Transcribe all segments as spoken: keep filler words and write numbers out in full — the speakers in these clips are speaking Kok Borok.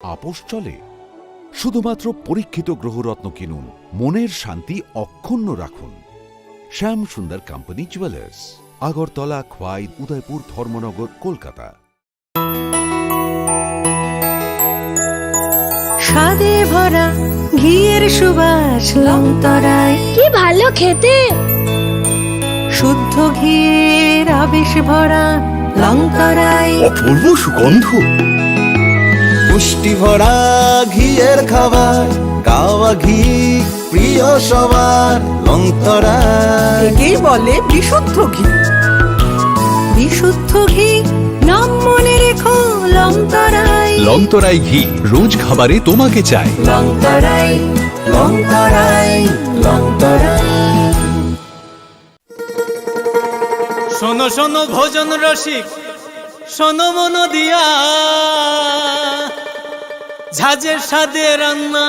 আপোষ চলে। শুধুমাত্র পরীক্ষিত গ্রহরত্ন কিনুন, মনের শান্তি অক্ষুণ্ণ রাখুন। শ্যাম সুন্দর কোম্পানি জুয়েলার্স, আগরতলা, খোয়াই, উদয়পুর, ধর্মনগর, কলকাতা। স্বাদে ভরা ঘিয়ের সুবাস লংতরায়। কি ভালো খেতে! শুদ্ধ ঘিয়ের আবেশ ভরা লংতরায়। অপূর্ব সুগন্ধ। পুষ্টি ভরা ঘিয়ের খাবার, গাওয়া ঘি প্রিয় সবার লংতরায়। একেই বলে বিশুদ্ধ ঘি। বিশুদ্ধ ঘি, নাম মনে রেখো লংতরায়। লংতরাই ঘি, রোজ খাবারে তোমাকে চাই। লংতরায়, লংতরায়, লংতরায়। শোনো শোনো ভোজন রসিক, শোনো মন দিয়া, ঝাঁঝের স্বাদে রান্না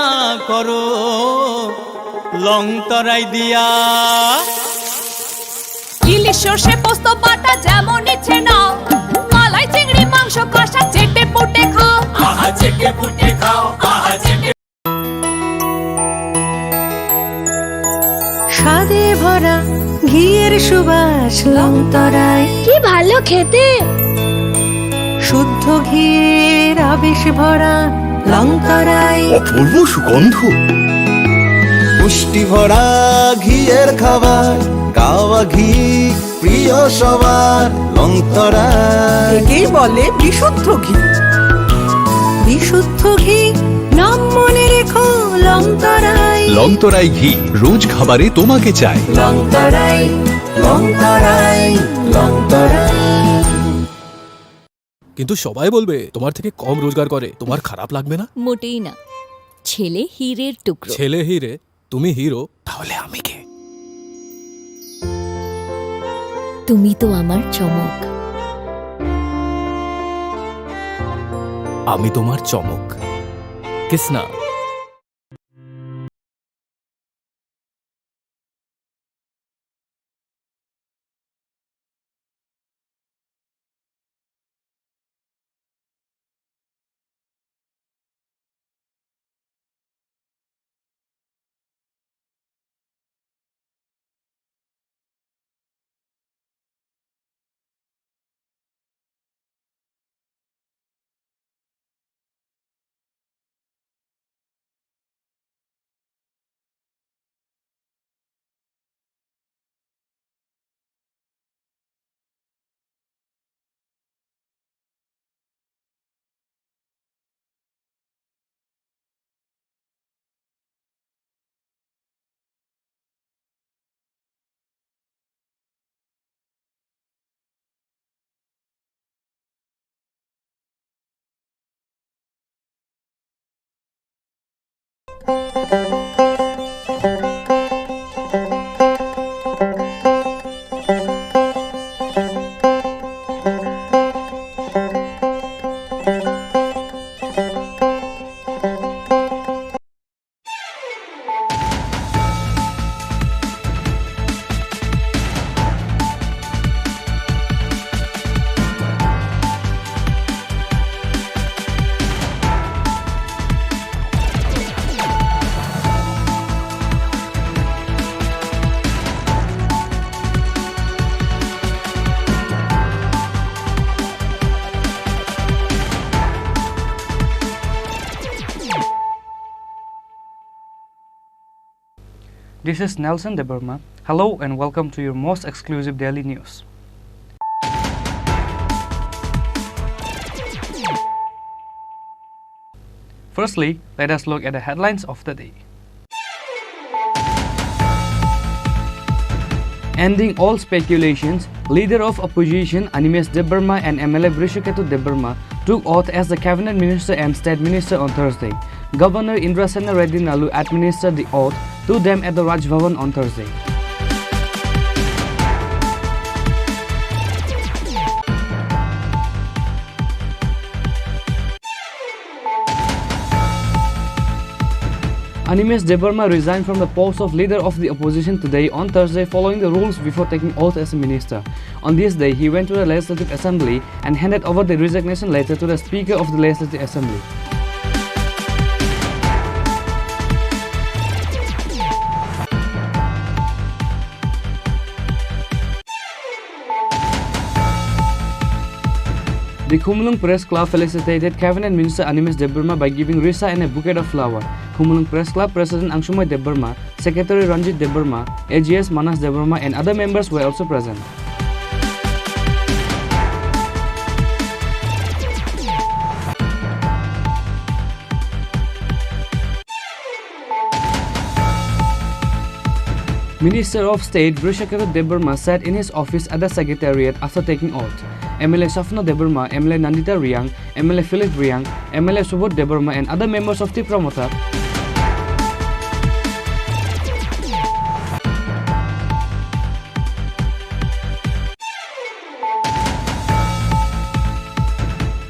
করো লংতরাই দিয়া। ইলিশ সর্ষে পোস্ত বাটা যেমন ইচ্ছে নাও, মালাই চিংড়ি মাংস কষা চেটে পুটে খাও। আহা চেটে পুটে খাও, আহা চেটে। স্বাদে ভরা ঘিয়ের সুবাস লংতরায়। কি ভালো খেতে! শুদ্ধ ঘিয়ের আবেশ ভরা লংতরায়। অপূর্ব সুগন্ধ। পুষ্টি ভরা ঘিয়ের খাবার, গাওয়া ঘি প্রিয় সবার লংতরায়। একেই বলে বিশুদ্ধ ঘি। বিশুদ্ধ ঘি, নাম মনে রেখো লংতরায়। লংতরাই ঘি, রোজ খাবারে তোমাকে চাই। লংতরায়, লংতরায়, লংতরায়। কিন্তু সবাই বলবে তোমার থেকে কম রোজগার করে, তোমার খারাপ লাগবে না? মোটেই না। ছেলে হীরের টুকরো। ছেলে হীরে, তুমি হিরো, তাহলে আমি কে? তুমি তো আমার চমক। আমি তোমার চমক। Kisna. This is Nelson Debbarma. Hello and welcome to your most exclusive daily news. Firstly, let us look at the headlines of the day. Ending all speculations, leader of opposition Animesh Debbarma and M L A Brishaketu Debbarma took oath as the cabinet minister and state minister on Thursday. Governor Indrasena Reddy Nallu administered the oath to them at the Raj Bhavan on Thursday. Animesh Debbarma resigned from the post of leader of the opposition today on Thursday following the rules before taking oath as a minister. On this day, he went to the Legislative Assembly and handed over the resignation letter to the Speaker of the Legislative Assembly. The Khumulwng Press Club felicitated Cabinet Minister Animesh Debbarma by giving Risa and a bouquet of flower. Khumulwng Press Club President Angsumai Debbarma, Secretary Ranjit Debbarma, A G S Manas Debbarma and other members were also present. Minister of State Brishaketu Debbarma sat in his office at the Secretariat after taking oath. M L A Sapna Debbarma, M L A Nandita Reang, M L A Philip Reang, M L A Subodh Debbarma and other members of Tipra Motha.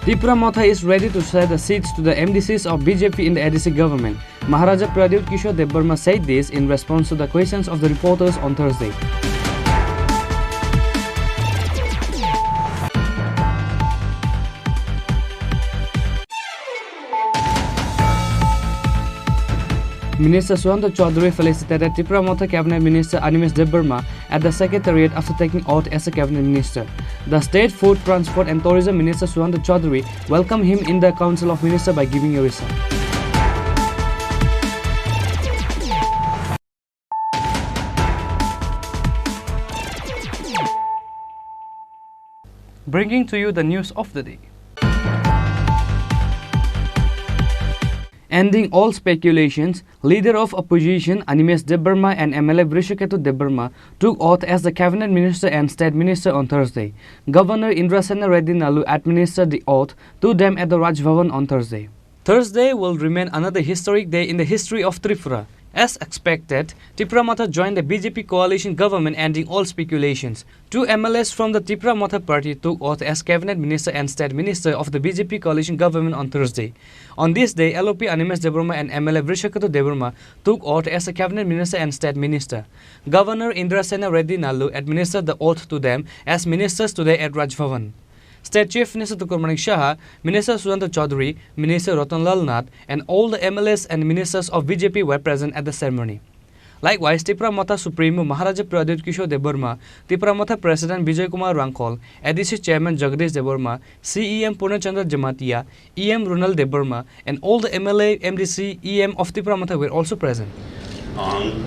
Tipra Motha is ready to share the seats to the M D Cs of B J P in the A D C government. Maharaja Pradyut Kishore Debbarma said this in response to the questions of the reporters on Thursday. Minister Sushanta Chowdhury felicitated Tipra Motha Cabinet Minister Animesh Debbarma at the Secretariat after taking oath as a Cabinet Minister. The State Food, Transport and Tourism Minister Sushanta Chowdhury welcomed him in the Council of Ministers by giving a risa. Bringing to you the news of the day. Ending all speculations, leader of opposition Animesh Debbarma and M L A Brishaketu Debbarma took oath as the cabinet minister and state minister on Thursday. Governor Indrasena Reddy Nallu administered the oath to them at the Raj Bhavan on Thursday. Thursday will remain another historic day in the history of Tripura. As expected, Tipra Motha joined the B J P coalition government, ending all speculations. Two M L As from the Tipra Motha party took oath as cabinet minister and state minister of the B J P coalition government on Thursday. On this day, L O P Animesh Debbarma and M L A Brishaketu Debbarma took oath as a cabinet minister and state minister. Governor Indrasena Reddy Nallu administered the oath to them as ministers today at Raj Bhavan. State Chief Minister Tukur Manik Saha, Minister Sushanta Chowdhury, Minister Ratan Lal Nath, and all the M L As and ministers of B J P were present at the ceremony. Likewise, Tipra Motha Supremo Maharaja Pradyut Kishore Debbarma, Tipra Motha President Bijoy Kumar Rangkhol, A D C Chairman Jagadish Debbarma, C E M Purna Chandra Jamatia, E M Ronald Debbarma, and all the M L A, M D C, E M of Tipra Motha were also present. Ang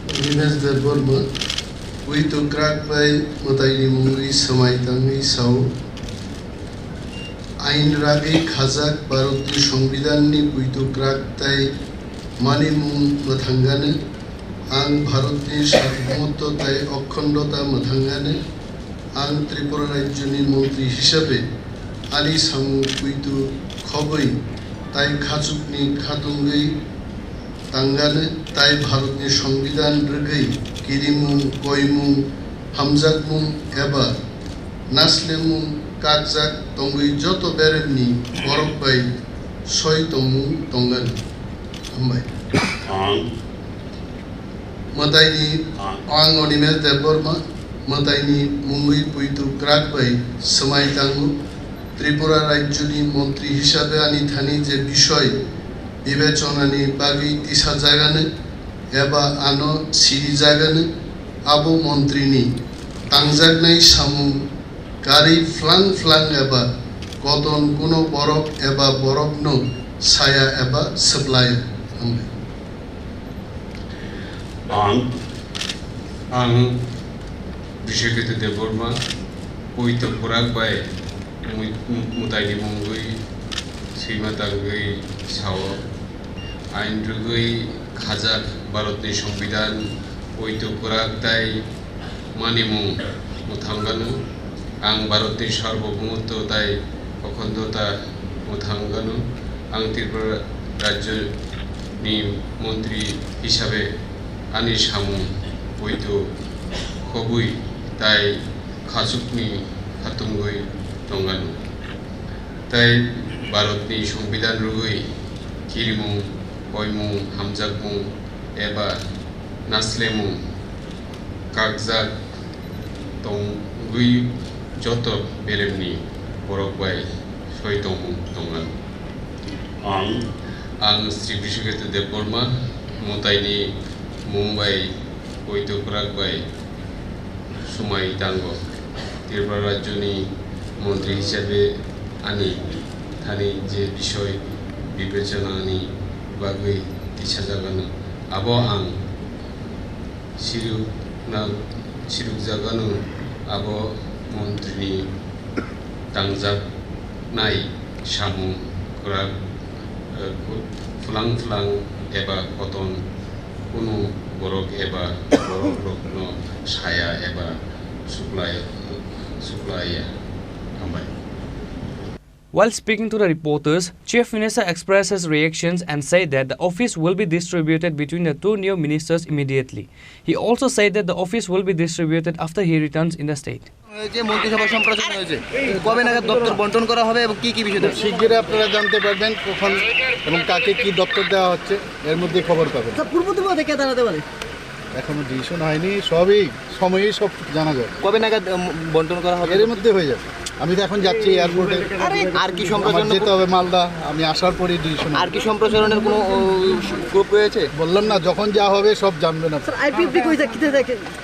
Dinesh Debbarma, puitu kwrak bai mwtaini mungwi swmai tangwi sao, ain ragwi khajak Bharatni Songbidanni puitu kwrak tai manimung mwthangano, ang Bharatni Sarvabhoumatto tai Okhondo ta mwthangano, ang Tripura Rajyoni montri hisabe ani samung puitu khogwi tai khachukni khatungwi tangano, tai Bharatni Songbidan rwgwi kirimung, koimung, hamjakmung eba naslemung kakjak tongwi joto beremni borok bai soi tongmung tongano. Hambai. Ang Mwtaini, ang Animesh Debbarma, mwtaini mungwi puitu kwrak bai swmai tango. Tripura Rajyoni montri hisabe ani thani je bisoi bibechonani bagwi tisajagano eba ano sirijagano, abo montrini tangjaknai samung karwi phlang phlang eba koton kuno borok eba borokno saya eba swplai. Ang Ang Bishekito Debbarma, puito kwrak bai mui-, mutaini mungwi swima tangwi sao, ain rwgwi khajak Bharatni Songbidan, puito kwrak tai manimung mwthangano, ang Bharatni Sarvabhoumatto tai Okhondo ta mwthangano, ang Tripura Rajyoni montri hisabe ani samung puito khobwi tai khachukni khatungwi tongano. Tai Bharatni Songbidan rwgwi kirimung, koimung, hamjakmung eba naslemung kakjak tongwi joto beremni borok bai soi tongmung tongna. Ang Ang Sri Bishekito Debbarma, mutaini mung bai puito kwrak bai swmai tango. Tripura Rajyoni Montri hisabe ani thani je bisoi bibechanani bagwi tisajagano, abo ang sirukna-, sirukjagano, abo montrini tangjaknai samung kwrak, eh, phulang phulang eba koton kunu borok eba borokrokno saya eba suklai-, suklaiya. Hambai. While speaking to the reporters, Chief Minister expressed his reactions and said that the office will be distributed between the two new ministers immediately. He also said that the office will be distributed after he returns in the state. হয়েছে, মন্ত্রিসভা সম্প্রসারণ হয়েছে, কবে নাগাদ দপ্তর বন্টন করা হবে এবং কি কি বিষয় থাকবে? শিগগিরই আপনারা জানতে পারবেন কখন এবং কাকে কি দপ্তর দেওয়া হচ্ছে, এর মধ্যে খবর পাবেন। স্যার, পূর্ব ত্রিপুরা থেকে দাঁড়াতে পারে? এখনো ডিসিশন হয়নি, সবই সময়েই সব জানা যাবে। কবে নাগাদ, উম, বন্টন করা হবে? এর মধ্যে হয়ে যাবে। আমি তো এখন যাচ্ছি এয়ারপোর্টে। আরে, আর কি আমার সম্প্রসারণ? যেতে হবে মালদা, আমি আসার পরেই ডিসিশন। আর কি সম্প্রসারণের কোনো, ও, স্কোপ রয়েছে? বললাম না, যখন যা হবে সব জানবেন আপনি। স্যার, আইপিএফটি কই যাচ্ছে?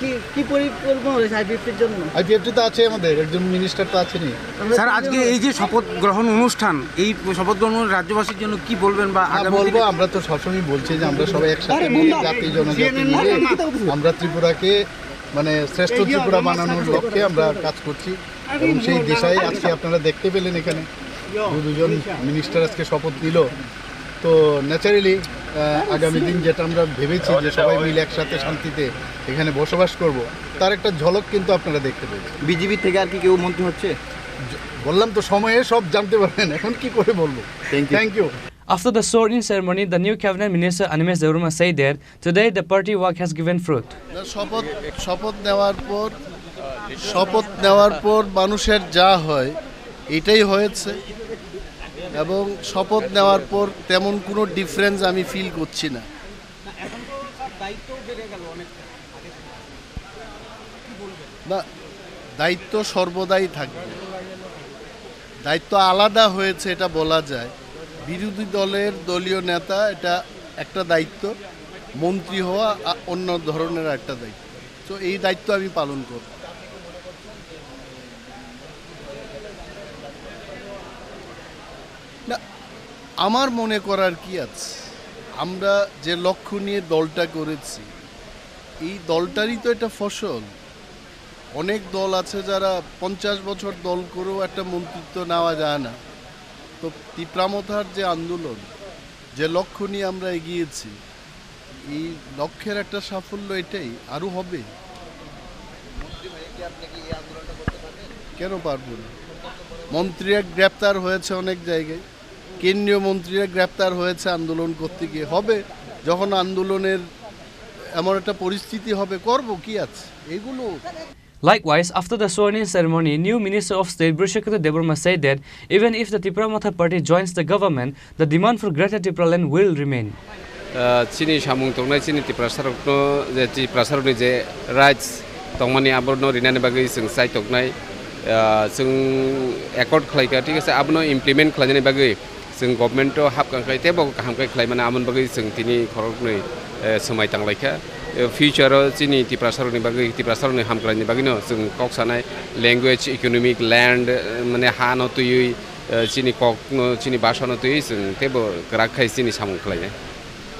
কি, কি পরিকল্পনা রয়েছে আইপিএফটির জন্য? আইপিএফটি তো আছে আমাদের, একজন মিনিস্টার তো আছেনই। স্যার, আজকে এই যে শপথ গ্রহণ অনুষ্ঠান, এই শপথ গ্রহণ রাজ্যবাসীর জন্য কি বলবেন বা হ্যাঁ, আগামী বলবো, দিনে? আমরা তো সবসময় বলছি যে আমরা সবাই একসাথে মিলে, জাতি জনজাতি মিলে আমরা ত্রিপুরাকে, মানে, শ্রেষ্ঠ ত্রিপুরা বানানোর লক্ষ্যে আমরা কাজ করছি এবং সেই দিশায় আজকে আপনারা দেখতে পেলেন এখানে দু-, দুজন মিনিস্টার আজকে শপথ নিল। তো ন্যাচারালি, আহ, আগামী দিন যেটা আমরা ভেবেছি যে সবাই মিলে একসাথে শান্তিতে এখানে বসবাস করব, তার একটা ঝলক কিন্তু আপনারা দেখতে পেয়েছেন। বিজেপি থেকে আর কি কেউ মন্ত্রী হচ্ছে? জ-, বললাম তো, সময়ে সব জানতে পারবেন, এখন কি করে বলবো। Thank you. Thank you. After the swearing ceremony, the new cabinet minister Animesh Debbarma said that today the party work has given fruit. না, শপথ, শপথ নেওয়ার পর, শপথ নেওয়ার পর মানুষের যা হয়, এটাই হয়েছে। এবং শপথ নেওয়ার পর তেমন কোনো ডিফারেন্স আমি ফিল করছি না। না, দায়িত্ব সর্বদাই থাকবে। দায়িত্ব আলাদা হয়েছে, এটা বলা যায়। বিরোধী দলের দলীয় নেতা, এটা একটা দায়িত্ব, মন্ত্রী হওয়া আ-, অন্য ধরনের একটা দায়িত্ব। তো এই দায়িত্ব আমি পালন করব। না, আমার মনে করার কি আছে? আমরা যে লক্ষ্য নিয়ে দলটা করেছি, এই দলটারই তো একটা ফসল। অনেক দল আছে যারা পঞ্চাশ বছর দল করেও একটা মন্ত্রিত্ব নেওয়া যায় না। তো তিপ্রামথার যে আন্দোলন, যে লক্ষ্য নিয়ে আমরা এগিয়েছি, এই লক্ষ্যের একটা সাফল্য এটাই, আরও হবে। কেন পারবো না? মন্ত্রীরা গ্রেপ্তার হয়েছে অনেক জায়গায়, কেন্দ্রীয় মন্ত্রীরা গ্রেপ্তার হয়েছে আন্দোলন করতে গিয়ে। হবে, যখন আন্দোলনের এমন একটা পরিস্থিতি হবে, করব, কি আছে এগুলো। Likewise, after the swearing ceremony, new Minister of State Brishaketu Debbarma said that even if the Tipra Motha party joins the government, the demand for Greater Tipraland will remain. Ah, chini samung tongnai, chini Tiprasarokno, je Tiprasarokni je rights tongmani, abono rinani bagwi chwng chai tongnai. Ah, chwng accord khlaikha, thik ase, abono implement khlainani bagwi chwng government-o hapkha khe teibo kaham khe khlai mano, amoni bagwi chwng tini khoroknwi, eh, swmai tanglaikha. Eh, future-o chini Tiprasarokni bagwi, Tiprasarokni hamkraini bagwino chwng kok sanai, language, economic, land, eh, mane hano twiwi, eh, chini kokno, chini bhashano twiwi chwng teibo kwrak khai chini samung khlainai.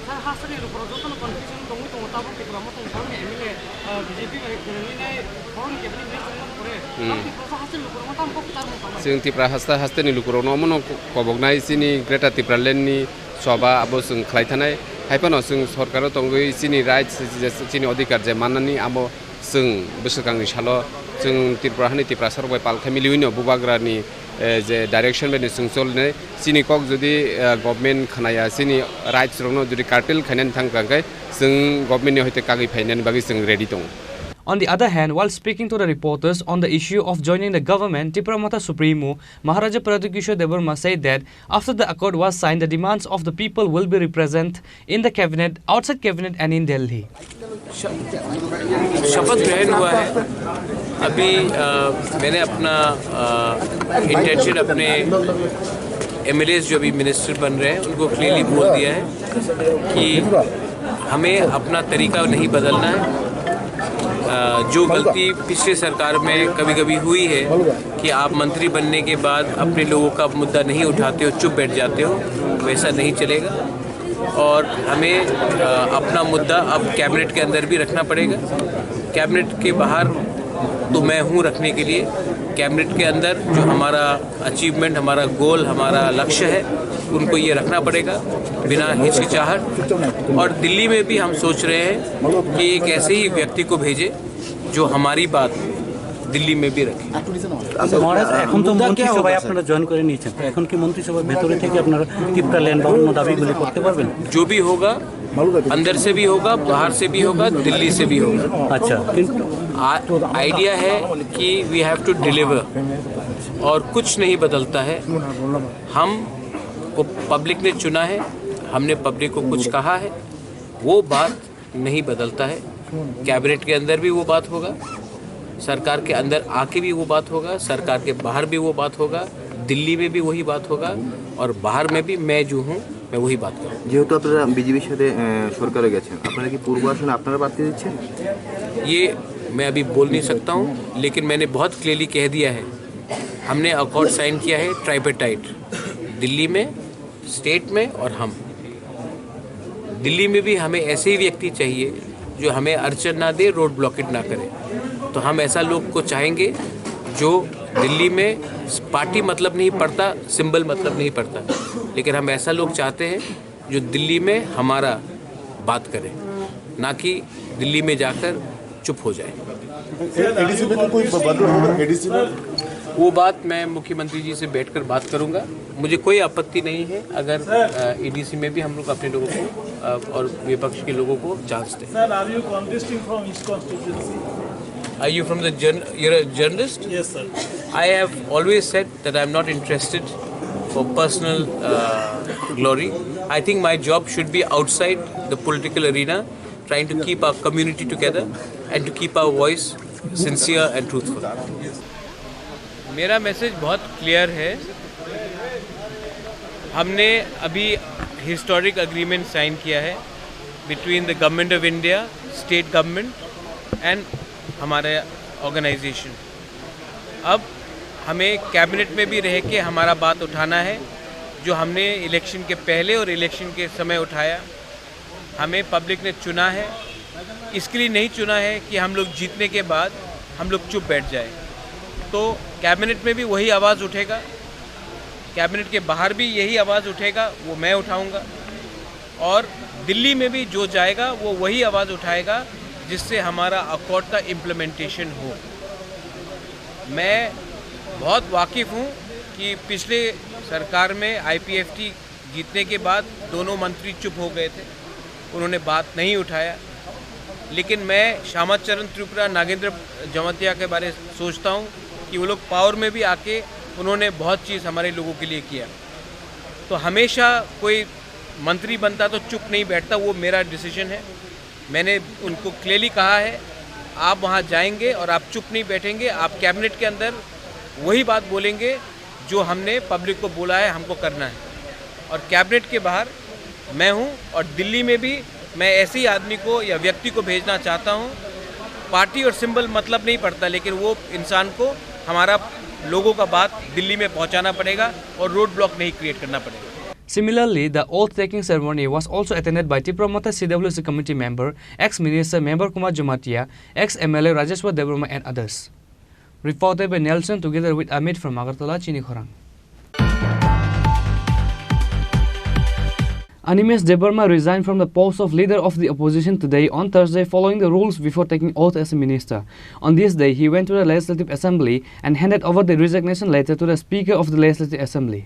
Sir, hasteni lukurok jotono confusion tongwi tongo, tabuk Tipra Motha ni borokni M L A, ah, B J P bai khwnwi nai borokni cabinet minister wngmani pore, hmm, tabuk Tipra hasteni lukurokno tamo kok kwcharmung tangmani? Chwng Tipra hasta hasteni lukurokno omono koboknai chini Greater Tipraland ni choba abo chwng khlai thanai. Hai phano chwng sorkaro tongwi chini rights, je chini odhikar je mannani abo chwng bwswkangni salo chwng Tripura hani Tiprasarok bai pal khai miliwino bubagrani eh, je direction bai ni chwng cholinai, chini kok jodi, eh, government khnaya, chini rights rokno jodi curtail khainani thang kha, hwnkhe chwng government ni hoite kagwi phainani bagwi chwng ready tongo. On the other hand, while speaking to the reporters on the issue of joining the government, Tipra Motha Supremo Maharaja Pradyut Kishore Debbarma said that after the accord was signed, the demands of the people will be represented in the cabinet, outside cabinet and in Delhi. शपथ ग्रहण हुआ है। अभी, अ, मैंने अपना, अ, इंटेंशन अपने एमएलएज़ जो अभी मिनिस्टर बन रहे हैं उनको क्लियरली बोल दिया है कि हमें अपना तरीका नहीं बदलना है। अ, जो गलती पिछले सरकार में कभी-कभी हुई है कि आप मंत्री बनने के बाद अपने लोगों का मुद्दा नहीं उठाते हो, चुप बैठ जाते हो, वैसा नहीं चलेगा। और हमें, अ, अपना मुद्दा अब कैबिनेट के अंदर भी रखना पड़ेगा। कैबिनेट के बाहर तो मैं हूँ रखने के लिए। कैबिनेट के अंदर जो हमारा अचीवमेंट, हमारा गोल, हमारा लक्ष्य है, उनको ये रखना पड़ेगा बिना हिचकिचाहट। और दिल्ली में भी हम सोच रहे हैं कि एक ऐसे ही व्यक्ति को भेजें जो हमारी बात दिल्ली में भी रखे। আচ্ছা, মহারাজ, এখন তো মুদ্রা কে মন্ত্রিসভায় হোগা, স্যার? আপনারা জয়েন করে নিয়েছেন, তো এখন কি মন্ত্রিসভার ভেতরে থেকে আপনারা তিপ্রা ল্যান্ড বাউন্ড দাবিগুলি করতে পারবেন? जो भी होगा, अंदर से भी होगा, बाहर से भी होगा, दिल्ली से भी होगा। আচ্ছা, কিন্তু आ-, आइडिया है कि वी हैव टू डिलीवर, और कुछ नहीं बदलता है। हम को पब्लिक ने चुना है, हमने पब्लिक को कुछ कहा है, वो बात नहीं बदलता है। कैबिनेट के अंदर भी वो बात होगा, सरकार के अंदर आके भी वो बात होगा, सरकार के बाहर भी वो बात होगा, दिल्ली में भी वही बात होगा और बाहर में भी मैं जो हूँ, मैं वही बात करूँ। যেহেতু আপনারা বিজেপির সাথে, আহ, সরকারে গেছেন, আপনারা কি পূর্ব আসনে আপনারা প্রার্থী দিচ্ছেন? ये मैं अभी बोल नहीं सकता हूँ, लेकिन मैंने बहुत क्लियरली कह दिया है, हमने अकॉर्ड साइन किया है ट्राइपार्टाइट, दिल्ली में, स्टेट में और हम। दिल्ली में भी हमें ऐसे ही व्यक्ति चाहिए जो हमें अड़चन ना दे, रोड ब्लॉकेट ना करे। तो हम ऐसा लोग को चाहेंगे जो दिल्ली में पार्टी मतलब नहीं पड़ता, सिंबल मतलब नहीं पड़ता, लेकिन हम ऐसा लोग चाहते हैं जो दिल्ली में हमारा बात करे, ना कि दिल्ली में जाकर चुप हो जाए। एडीसी में तो कोई बदलाव होगा, एडीसी में? वो बात मैं मुख्यमंत्री जी से बैठकर बात करूंगा। मुझे कोई आपत्ति नहीं है अगर, अ, एडीसी में भी हम लोग अपने लोगों को, अ, और विपक्ष के लोगों को चांस दें। Sir, are you contesting from East constituency? Are you from the journ-, you're a journalist? Yes, sir. I have always said that I'm not interested for personal, uh, glory. I think my job should be outside the political arena, trying to keep our community together and to keep our voice sincere and truthful. मेरा मैसेज बहुत क्लियर है। हमने अभी historic agreement sign किया है between the Government of India, state government and हमारे ऑर्गेनाइजेशन। अब हमें कैबिनेट में भी रह के हमारा बात उठाना है, जो हमने इलेक्शन के पहले और इलेक्शन के समय उठाया। हमें पब्लिक ने चुना है, इसके लिए नहीं चुना है कि हम लोग जीतने के बाद हम लोग चुप बैठ जाए। तो कैबिनेट में भी वही आवाज़ उठेगा, कैबिनेट के बाहर भी यही आवाज़ उठेगा, वो मैं उठाऊंगा। और दिल्ली में भी जो जाएगा, वो वही आवाज़ उठाएगा, जिससे हमारा अकॉर्ड का इम्प्लीमेंटेशन हो। मैं बहुत वाकिफ़ हूँ कि पिछले सरकार में आईपीएफ़टी जीतने के बाद दोनों मंत्री चुप हो गए थे, उन्होंने बात नहीं उठाया। लेकिन मैं श्यामा चरण त्रिपुरा, नागेंद्र जमातिया के बारे सोचता हूँ कि वो लोग पावर में भी आके उन्होंने बहुत चीज़ हमारे लोगों के लिए किया। तो हमेशा कोई मंत्री बनता तो चुप नहीं बैठता, वो मेरा डिसीजन है। मैंने उनको क्लियरली कहा है, आप वहाँ जाएंगे और आप चुप नहीं बैठेंगे, आप कैबिनेट के अंदर वही बात बोलेंगे जो हमने पब्लिक को बोला है हमको करना है। और कैबिनेट के बाहर मैं हूँ और दिल्ली में भी मैं ऐसे ही आदमी को या व्यक्ति को भेजना चाहता हूँ। पार्टी और सिंबल मतलब नहीं पड़ता, लेकिन वो इंसान को हमारा लोगों का बात दिल्ली में पहुँचाना पड़ेगा और रोड ब्लॉक नहीं क्रिएट करना पड़ेगा। Similarly, the oath taking ceremony was also attended by Tipra Motha C W C committee member, ex-minister Member Kumar Jamatia, ex-M L A Rajeshwar Debbarma and others. Reported by Nelson together with Amit from Agartala, Chini Khorang. Animesh Debbarma resigned from the post of leader of the opposition today on Thursday following the rules before taking oath as a minister. On this day, he went to the Legislative Assembly and handed over the resignation letter to the Speaker of the Legislative Assembly.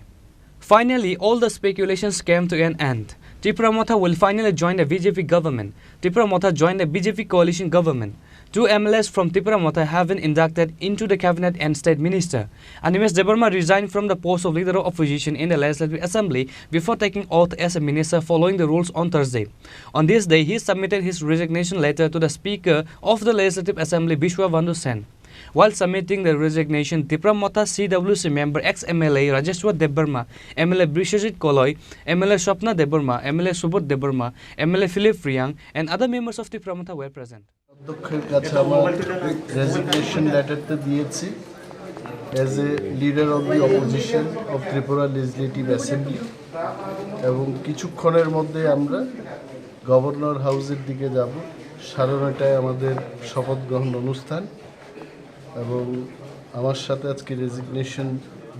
Finally, all the speculations came to an end. Tipra Motha will finally join the B J P government. Tipra Motha joined the B J P coalition government. Two M L As from Tipra Motha have been inducted into the cabinet and state minister. Animesh Debbarma resigned from the post of leader of opposition in the Legislative Assembly before taking oath as a minister following the rules on Thursday. On this day, he submitted his resignation letter to the Speaker of the Legislative Assembly, Bishwa Bandhu Sen. While submitting the resignation, Tipra Motha C W C member ex-M L A Rajeshwar Debbarma, M L A Biswajit Koloi, M L A Swapna Debbarma, M L A Subodh Debbarma, M L A Philip Reang, and other members of Tipra Motha were present. অধ্যক্ষের কাছে আমার রেজিগনেশন লেটারটা দিয়েছি as a leader of the opposition of Tripura Legislative Assembly। এবং কিছুক্ষণের মধ্যে আমরা গভর্নর হাউসের দিকে যাব। সাড়ে নয়টায় আমাদের শপথ গ্রহণ অনুষ্ঠান। এবং আমার সাথে আজকে রেজিগনেশন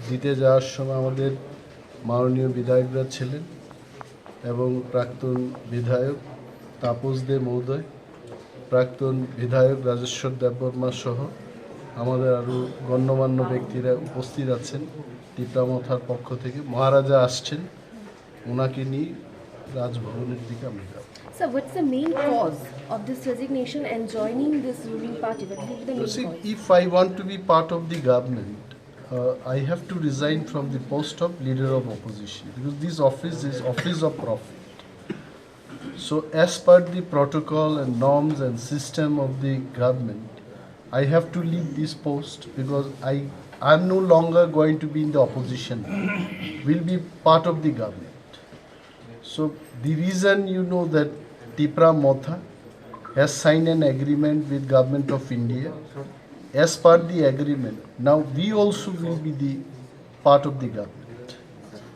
দিতে যাওয়ার সময় আমাদের মাননীয় বিধায়করা ছিলেন এবং প্রাক্তন বিধায়ক তাপস দে মহোদয়, প্রাক্তন বিধায়ক রাজেশ্বর দেববর্মা সহ আমাদের আরও গণ্যমান্য ব্যক্তিরা উপস্থিত আছেন। তিপ্রা মথার পক্ষ থেকে মহারাজা আসছেন, ওনাকে নিয়ে রাজভবনের দিকে আমরা যাব। So, what's the main cause of this resignation and joining this ruling party? What will be the main See, cause? If I want to be part of the government, uh, I have to resign from the post of leader of opposition because this office is office of profit. So, as per the protocol and norms and system of the government, I have to leave this post because I am no longer going to be in the opposition. Will be part of the government. So the reason you know that Tipra Motha has signed an agreement with Government of India. As per the agreement, now we also will be the part of the government.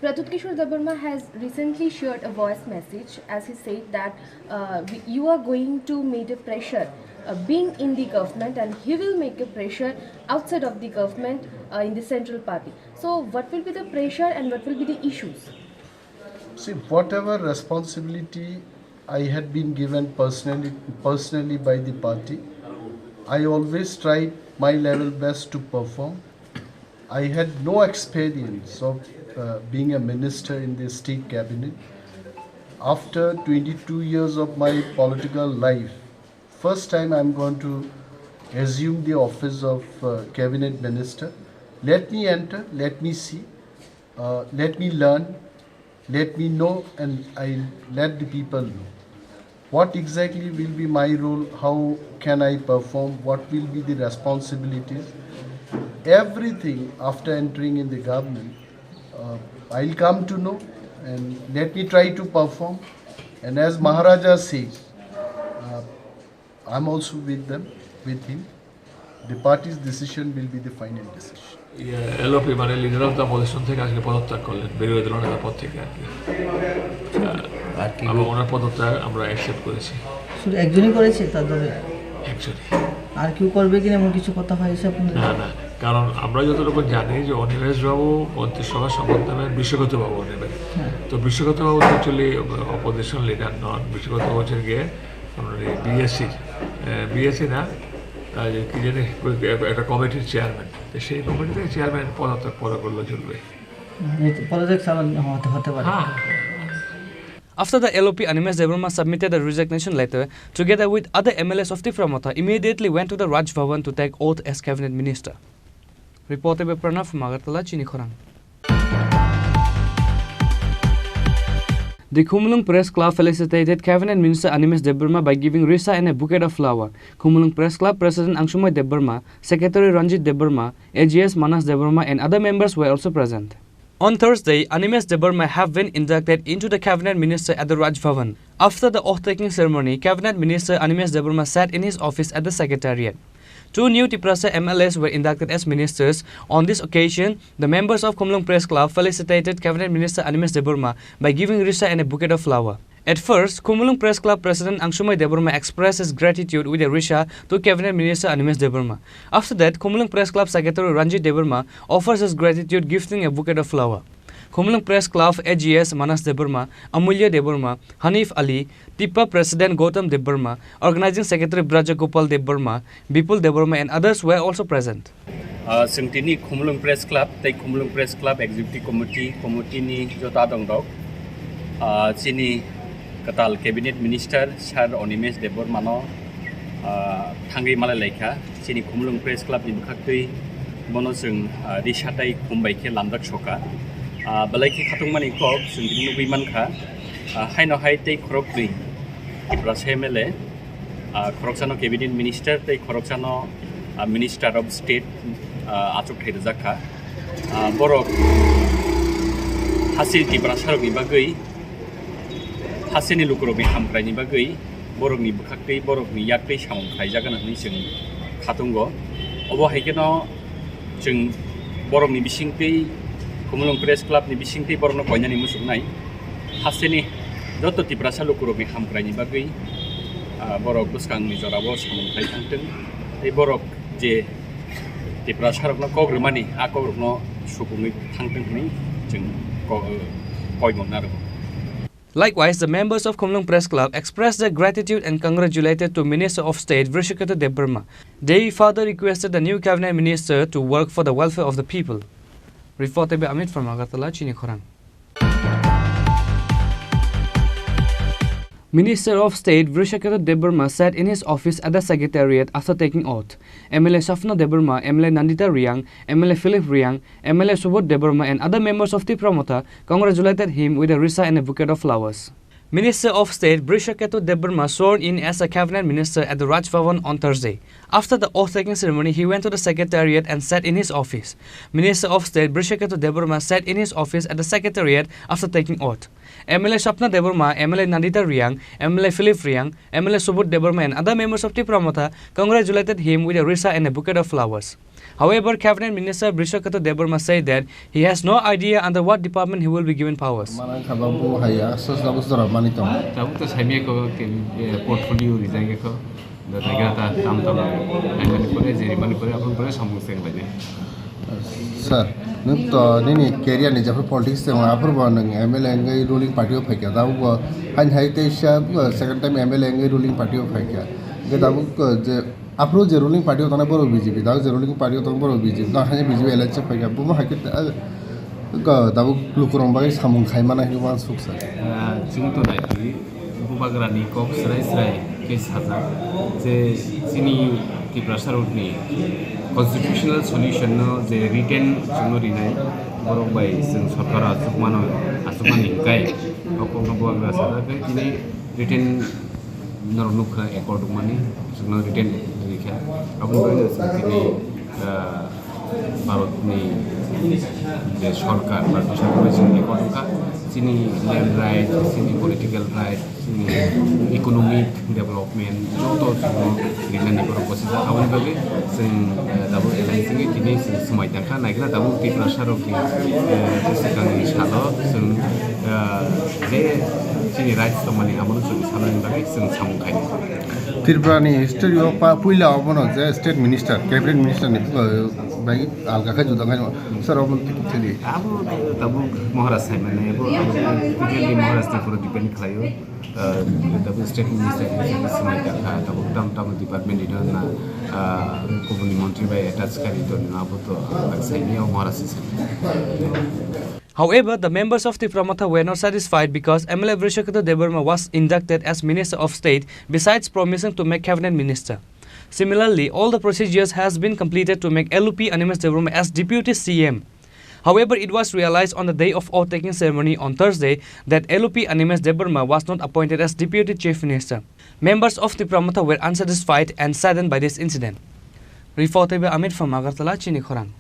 Pradyut Kishore Debbarma has recently shared a voice message as he said that uh, we- you are going to make a pressure uh, being in the government, and he will make a pressure outside of the government uh, in the central party. So, what will be the pressure and what will be the issues? See, whatever responsibility I had been given personally, personally by the party, I always tried my level best to perform. I had no experience of uh, being a minister in the state cabinet. After twenty-two years of my political life, first time I'm going to assume the office of uh, cabinet minister. Let me enter, let me see, uh, let me learn, let me know, and I let the people know. What exactly will be my role? How can I perform? What will be the responsibilities? Everything after entering in the government, uh, I'll come to know, and let me try to perform. And as Maharaja says, uh, I'm also with them, with him. The party's decision will be the final decision. ইয়ে, এলওপি মানে leader of the opposition থেকে আজকে পদত্যাগ করলেন বিরোধী দলনেতা পদ থেকে আর কি। আর কি এবং ওনার পদত্যাগ আমরা অ্যাকসেপ্ট করেছি। শুধু একজনই করেছে তার দলে? অ্যাকচুয়ালি আর কেউ করবে কিনা এমন কিছু কথা হয়েছে আপনাদের? না, না, কারণ আমরা যতটুকু জানি যে অনিমেষ বাবু মন্ত্রিসভার শপথ নেবেন বিশ্বগত বাবু নেবেন। তো বিশ্বগত বাবু তো অ্যাকচুয়ালি অপোজিশন লিডার নন। বিশ্বগত বাবু হচ্ছেন গিয়ে বিএসসি, বিএসসি না, আহ, কি জানি, একটা কমিটির চেয়ারম্যান। তো সেই কমিটি থেকে চেয়ারম্যান পদত্যাগ পরে করলে চলবে। পদত্যাগ চালান হতে হতে পারে। হ্যাঁ। After the L O P, Animesh Debbarma submitted a resignation letter together with other M L As of Tipra Motha, immediately went to the Raj Bhavan to take oath as cabinet minister. Reported by Pranav from Agartala, Chini Khorang. The Khumulwng Press Club felicitated Cabinet Minister Animesh Debbarma by giving Risa and a bouquet of flower. Khumulwng Press Club President Angsumai Debbarma, Secretary Ranjit Debbarma, A G S Manas Debbarma and other members were also present. On Thursday, Animesh Debbarma have been inducted into the Cabinet Minister at the Raj Bhavan. After the oath-taking ceremony, Cabinet Minister Animesh Debbarma sat in his office at the Secretariat. Two new Tiprasa M L As were inducted as ministers. On this occasion, the members of Khumulwng Press Club felicitated Cabinet Minister Animesh Debbarma by giving Risa and a bouquet of flower. At first, Khumulwng Press Club President Angsumai Debbarma expressed his gratitude with a Risa to Cabinet Minister Animesh Debbarma. After that, Khumulwng Press Club Secretary Ranjit Debbarma offers his gratitude gifting a bouquet of flower. Khumulwng Press Club A G S Manas Debbarma, Amulya Debbarma, Hanif Ali, Tipra President Gautam Debbarma, Organizing Secretary Braja Gopal Debbarma, Bipul Debbarma and others were also present. Ah, chwng tini Khumulwng Press Club tei Khumulwng Press Club Executive Committee, committee ni joto adong rok, ah, chini kwtal Cabinet Minister Sir Animesh Debbarma no, ah, thangwi malai laikha. Chini Khumulwng Press Club ni bwkhaktwi bono chwng, ah, risa tai khum bai khe lamjak soka. Ah, belai khe khatungmani kok chwng tini nugwi mankha. Ah, haino hai tei khoroknwi Tiprasa M L A, ah, khoroksano Cabinet Minister tei khoroksano, ah, Minister of State, ah, achuk thai rijak kha. Ah, borok hasil Tiprasarokni bagwi, hasilni lukurokni hamkraini bagwi Borokni bwkhaktwi, borokni yaktwi samung khlaijak hwnwi chwng khatungo. Obo hai kheno chwng borokni bisingtwi, Khumulwng Press Club ni bisingtwi borokno koinani muchungnai. Hasteni joto Tiprasa lukurokni hamkraini bagwi, ah, borok bwskangni jorao samung khlai thangthwng. Tei borok je Tiprasarokno kok rwmani, a kokrokno supungwi thangthwng hwnwi chwng ko-, koi monna rwo. Likewise, the members of Khumulwng Press Club expressed their gratitude and congratulated to Minister of State Brishaketu Debbarma. They further requested the new cabinet minister to work for the welfare of the people. Report by Amit from Agartala, Chini Khorang. Minister of State Brishaketu Debbarma sat in his office at the secretariat after taking oath. M L A Swapna Debbarma, M L A Nandita Reang, M L A Philip Reang, M L A Subodh Debbarma and other members of Tipra Motha congratulated him with a risa and a bouquet of flowers. Minister of State Brishaketu Debbarma sworn in as a cabinet minister at the Raj Bhavan on Thursday. After the oath-taking ceremony, he went to the secretariat and sat in his office. Minister of State Brishaketu Debbarma sat in his office at the secretariat after taking oath. M L A Swapna Debbarma, M L A Nandita Reang, M L A Philip Reang, M L A Subodh Debbarma and other members of Tipra Motha congratulated him with a risa and a bouquet of flowers. However, Cabinet Minister Brishaketu Debbarma said that he has no idea under what department he will be given powers. Mana kha ba bo hai aswk tabuk jora mani tong. Tabuk to saimya ko ke, eh, portfolio rijai ko. Da daga ta tam tam. Ai mani pore je mani pore apun pore samung seng lagi. Sir, nwng to nini career ni jephru politics tong aphuru bo nwng M L A wngwi ruling party o phaikha. Tabuk bo hain hai teisa, uh, second time M L A wngwi ruling party o phaikha. Hwnkhe tabuk, uh, je Aphuru je ruling party o tongnai borok B J P, tabuk je ruling party o tongo borok B J P, tongo haino B J P alliance o phaikha, bomo hai khe, ah, tabuk lukurok bagwi samung khai mano hinwi uansuk sa. Ah, chwng to nai di, bubagrani kok srai srai khe sajak je chini Tiprasa rokni constitutional solution no je written chwngno rinai borok bai chwng sorkar achuk mano, achuk mani hwnkhe o kokno bubagra sajak khe tini written norok nukha accord wngmani, chwngno written rikha. Aboni bagwi chwng tini, ah, Bharatni je sorkar, Bharatni sorkar bai chwng accord wngkha. Chini land right, chini political right, chini economic development, joto chwngno rinani borok bwsajak. Aboni bagwi chwng, ah, tabuk alliance wngwi tini chwng swmai tangkha, naikhe tabuk Tiprasa rokni, ah, bwswkangni salo chwng, ah, je chini rights tongmani abono chwng sanani bagwi chwng samung khainai. Tripura ni history o pa puila obono je state minister, cabinet minister ni, uh, bai alga khe juda khe sir obo thili. Abo tabuk Maharaj sai mane abo, abo totally Maharaj ni pura depend khlaio. Uh, tabuk state minister ni swmai ta kha, tabuk tam tam department ni na, uh, kubuni montri bai attach kari to na abo to alga sai ni Maharaj sai. However, the members of Tipra Motha were not satisfied because M L A Brishaketu Debbarma was inducted as Minister of State, besides promising to make cabinet minister. Similarly, all the procedures has been completed to make L O P Animesh Debbarma as Deputy C M. However, it was realized on the day of oath-taking ceremony on Thursday that L O P Animesh Debbarma was not appointed as Deputy Chief Minister. Members of Tipra Motha were unsatisfied and saddened by this incident. Report by Amit from Agartala, Chini Khorang.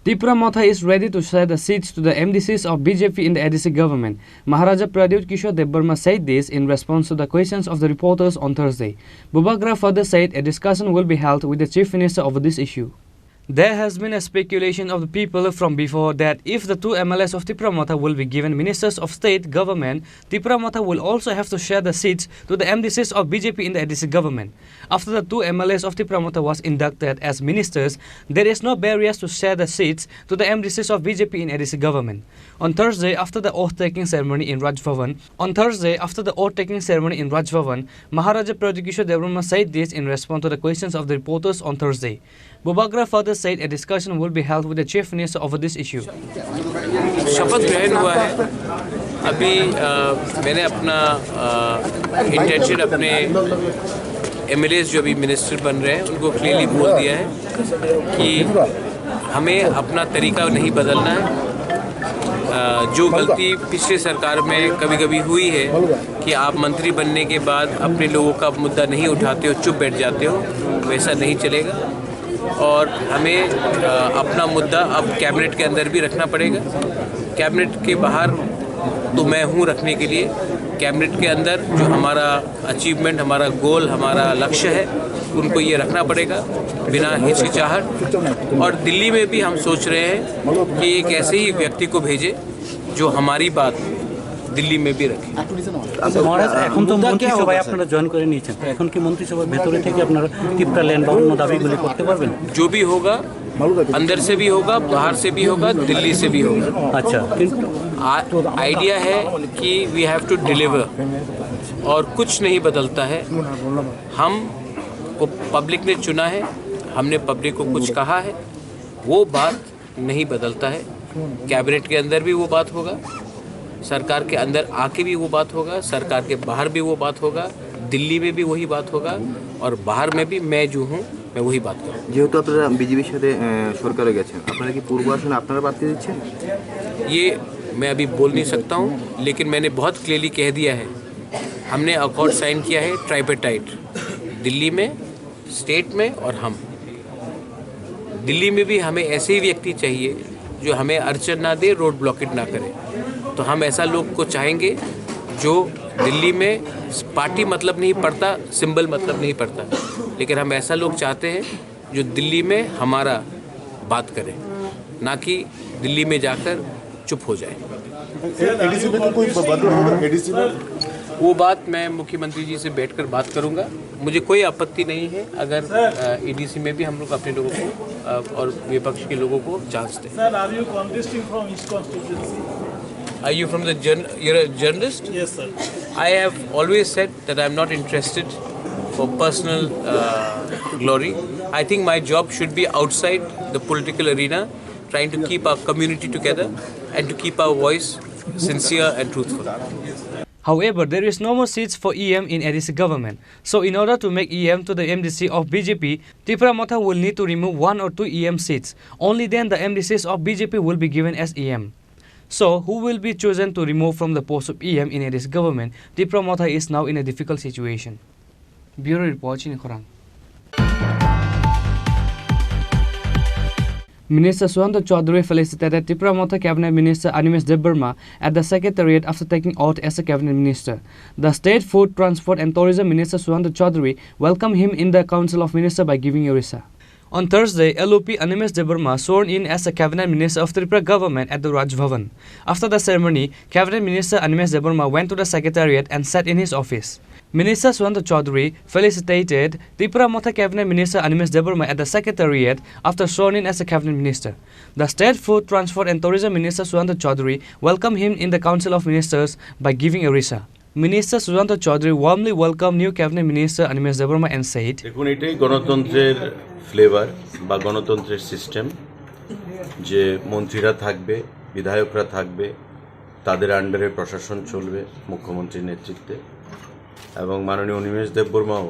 Tipra Motha is ready to share the seats to the M D Cs of B J P in the A D C government. Maharaja Pradyut Kishore Debbarma said this in response to the questions of the reporters on Thursday. Bubagra further said a discussion will be held with the Chief Minister over this issue. There has been a speculation of the people from before that if the two M L As of Tipra Motha will be given Ministers of State government, Tipra Motha will also have to share the seats to the M D Cs of B J P in the A D C government. After the two M L As of Tipra Motha was inducted as ministers, there is no barriers to share the seats to the M D Cs of B J P in A D C government. On Thursday, after the oath-taking ceremony in Raj Bhavan, on Thursday, after the oath-taking ceremony in Raj Bhavan, Maharaja Pradyut Kishore Debbarma said this in response to the questions of the reporters on Thursday. Bubagra further said a discussion will be held with the Chief Minister over this issue. शपथ ग्रहण हुआ है। अभी, अ, मैंने अपना, अ, इंटेंशन अपने एमएलएज जो अभी मिनिस्टर बन रहे हैं, उनको क्लियरली बोल दिया है कि हमें अपना तरीका नहीं बदलना है। अ, जो गलती पिछले सरकार में कभी-कभी हुई है कि आप मंत्री बनने के बाद अपने लोगों का मुद्दा नहीं उठाते हो, चुप बैठ जाते हो, वैसा नहीं चलेगा। और हमें, अ, अपना मुद्दा अब कैबिनेट के अंदर भी रखना पड़ेगा। कैबिनेट के बाहर तो मैं हूँ रखने के लिए। कैबिनेट के अंदर जो हमारा अचीवमेंट, हमारा गोल, हमारा लक्ष्य है, उनको ये रखना पड़ेगा बिना हिचकिचाहट। और दिल्ली में भी हम सोच रहे हैं कि एक ऐसे ही व्यक्ति को भेजें जो हमारी बात दिल्ली में भी रखे। আচ্ছা, মহারাজ, এখন তো মুদ্রা কে মন্ত্রিসভায় হবে, স্যার? আপনারা জয়েন করে নিয়েছেন, এখন কি মন্ত্রিসভার ভেতরে থেকে আপনারা তিপ্রা ল্যান্ড বা অন্য দাবিগুলি করতে পারবেন? जो भी होगा, अंदर से भी होगा, बाहर से भी होगा, दिल्ली से भी होगा। আচ্ছা, কিন্তু आइडिया है कि वी हैव टू डिलीवर, और कुछ नहीं बदलता है। हम को पब्लिक ने चुना है, हमने पब्लिक को कुछ कहा है, वो बात नहीं बदलता है। कैबिनेट के अंदर भी वो बात होगा, सरकार के अंदर आके भी वो बात होगा, सरकार के बाहर भी वो बात होगा, दिल्ली में भी वही बात होगा, और बाहर में भी मैं जो हूँ, मैं वही बात करूँ। যেহেতু আপনারা বিজেপির সাথে, আহ, সরকারে গেছেন, আপনারা কি পূর্ব আসনে আপনারা প্রার্থী দিচ্ছেন? ये मैं अभी बोल नहीं सकता हूँ, लेकिन मैंने बहुत क्लियरली कह दिया है, हमने अकॉर्ड साइन किया है ट्राइपार्टाइट, दिल्ली में, स्टेट में और हम। दिल्ली में भी हमें ऐसे ही व्यक्ति चाहिए जो हमें अड़चन ना दे, रोड ब्लॉकेट ना करे। तो हम ऐसा लोग को चाहेंगे जो दिल्ली में पार्टी मतलब नहीं पड़ता, सिंबल मतलब नहीं पड़ता, लेकिन हम ऐसा लोग चाहते हैं जो दिल्ली में हमारा बात करे, ना कि दिल्ली में जाकर चुप हो जाए। एडीसी में तो कोई बदलाव होगा? एडीसी में वो बात मैं मुख्यमंत्री जी से बैठकर बात करूंगा। मुझे कोई आपत्ति नहीं है अगर, अ, एडीसी में भी हम लोग अपने लोगों को, अ, और विपक्ष के लोगों को चांस दें। Sir, are you contesting from East constituency? Are you from the journ-, you're a journalist? Yes, sir. I have always said that I am not interested for personal, uh, glory. I think my job should be outside the political arena, trying to keep our community together and to keep our voice sincere and truthful. However, there is no more seats for E M in A D C government. So, in order to make E M to the M D C of B J P, Tipra Motha will need to remove one or two E M seats. Only then the M D Cs of B J P will be given as E M. So, who will be chosen to remove from the post of E M in A D C government? Tipra Motha is now in a difficult situation. Bureau Report, Chini Khorang. Minister Sushanta Chaudhary felicitated Tipra Motha Cabinet Minister Animesh Debbarma at the Secretariat after taking oath as a Cabinet Minister. The State Food, Transport and Tourism Minister Sushanta Chaudhary welcomed him in the Council of Ministers by giving a risa. On Thursday, L O P Animesh Debbarma sworn in as a Cabinet Minister of Tripura government at the Raj Bhavan. After the ceremony, Cabinet Minister Animesh Debbarma went to the Secretariat and sat in his office. Minister Sushanta Chaudhary felicitated Tipra Motha Cabinet Minister Animesh Debbarma at the Secretariat after sworn in as a Cabinet Minister. The State Food, Transport and Tourism Minister Sushanta Chaudhary welcomed him in the Council of Ministers by giving a risa. Minister Sushanta Chaudhary warmly welcomed new Cabinet Minister Animesh Debbarma and said, দেখুন, এটাই গণতন্ত্রের ফ্লেভার বা গণতন্ত্রের সিস্টেম, যে মন্ত্রীরা থাকবে, বিধায়করা থাকবে, তাদের আন্ডারে প্রশাসন চলবে মুখ্যমন্ত্রীর নেতৃত্বে। এবং মাননীয় অনিমেষ দেববর্মাও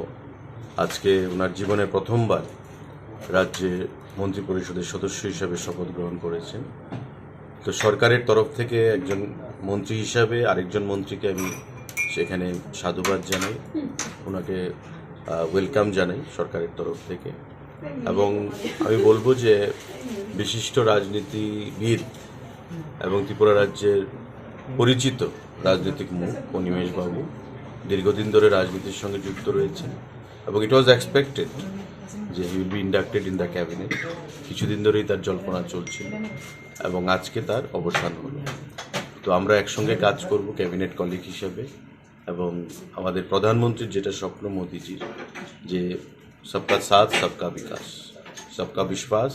আজকে ওনার জীবনে প্রথমবার রাজ্যে মন্ত্রিপরিষদের সদস্য হিসাবে শপথ গ্রহণ করেছেন। তো সরকারের তরফ থেকে একজন মন্ত্রী হিসাবে আরেকজন মন্ত্রীকে আমি সেখানে সাধুবাদ জানাই, ওনাকে, আহ, ওয়েলকাম জানাই সরকারের তরফ থেকে। এবং আমি বলবো যে বিশিষ্ট রাজনীতিবিদ এবং ত্রিপুরা রাজ্যের পরিচিত রাজনৈতিক মুখ অনিমেষ বাবু দীর্ঘদিন ধরে রাজনীতির সঙ্গে যুক্ত রয়েছেন এবং it was expected যে he will be inducted in the cabinet। কিছুদিন ধরেই তার জল্পনা চলছিল এবং আজকে তার অবসান হলো। তো আমরা একসঙ্গে কাজ করব ক্যাবিনেট কলিগ হিসেবে এবং আমাদের প্রধানমন্ত্রীর যেটা স্বপ্ন মোদিজির, যে সবকা সাথ সবকা বিকাশ, সবকা বিশ্বাস,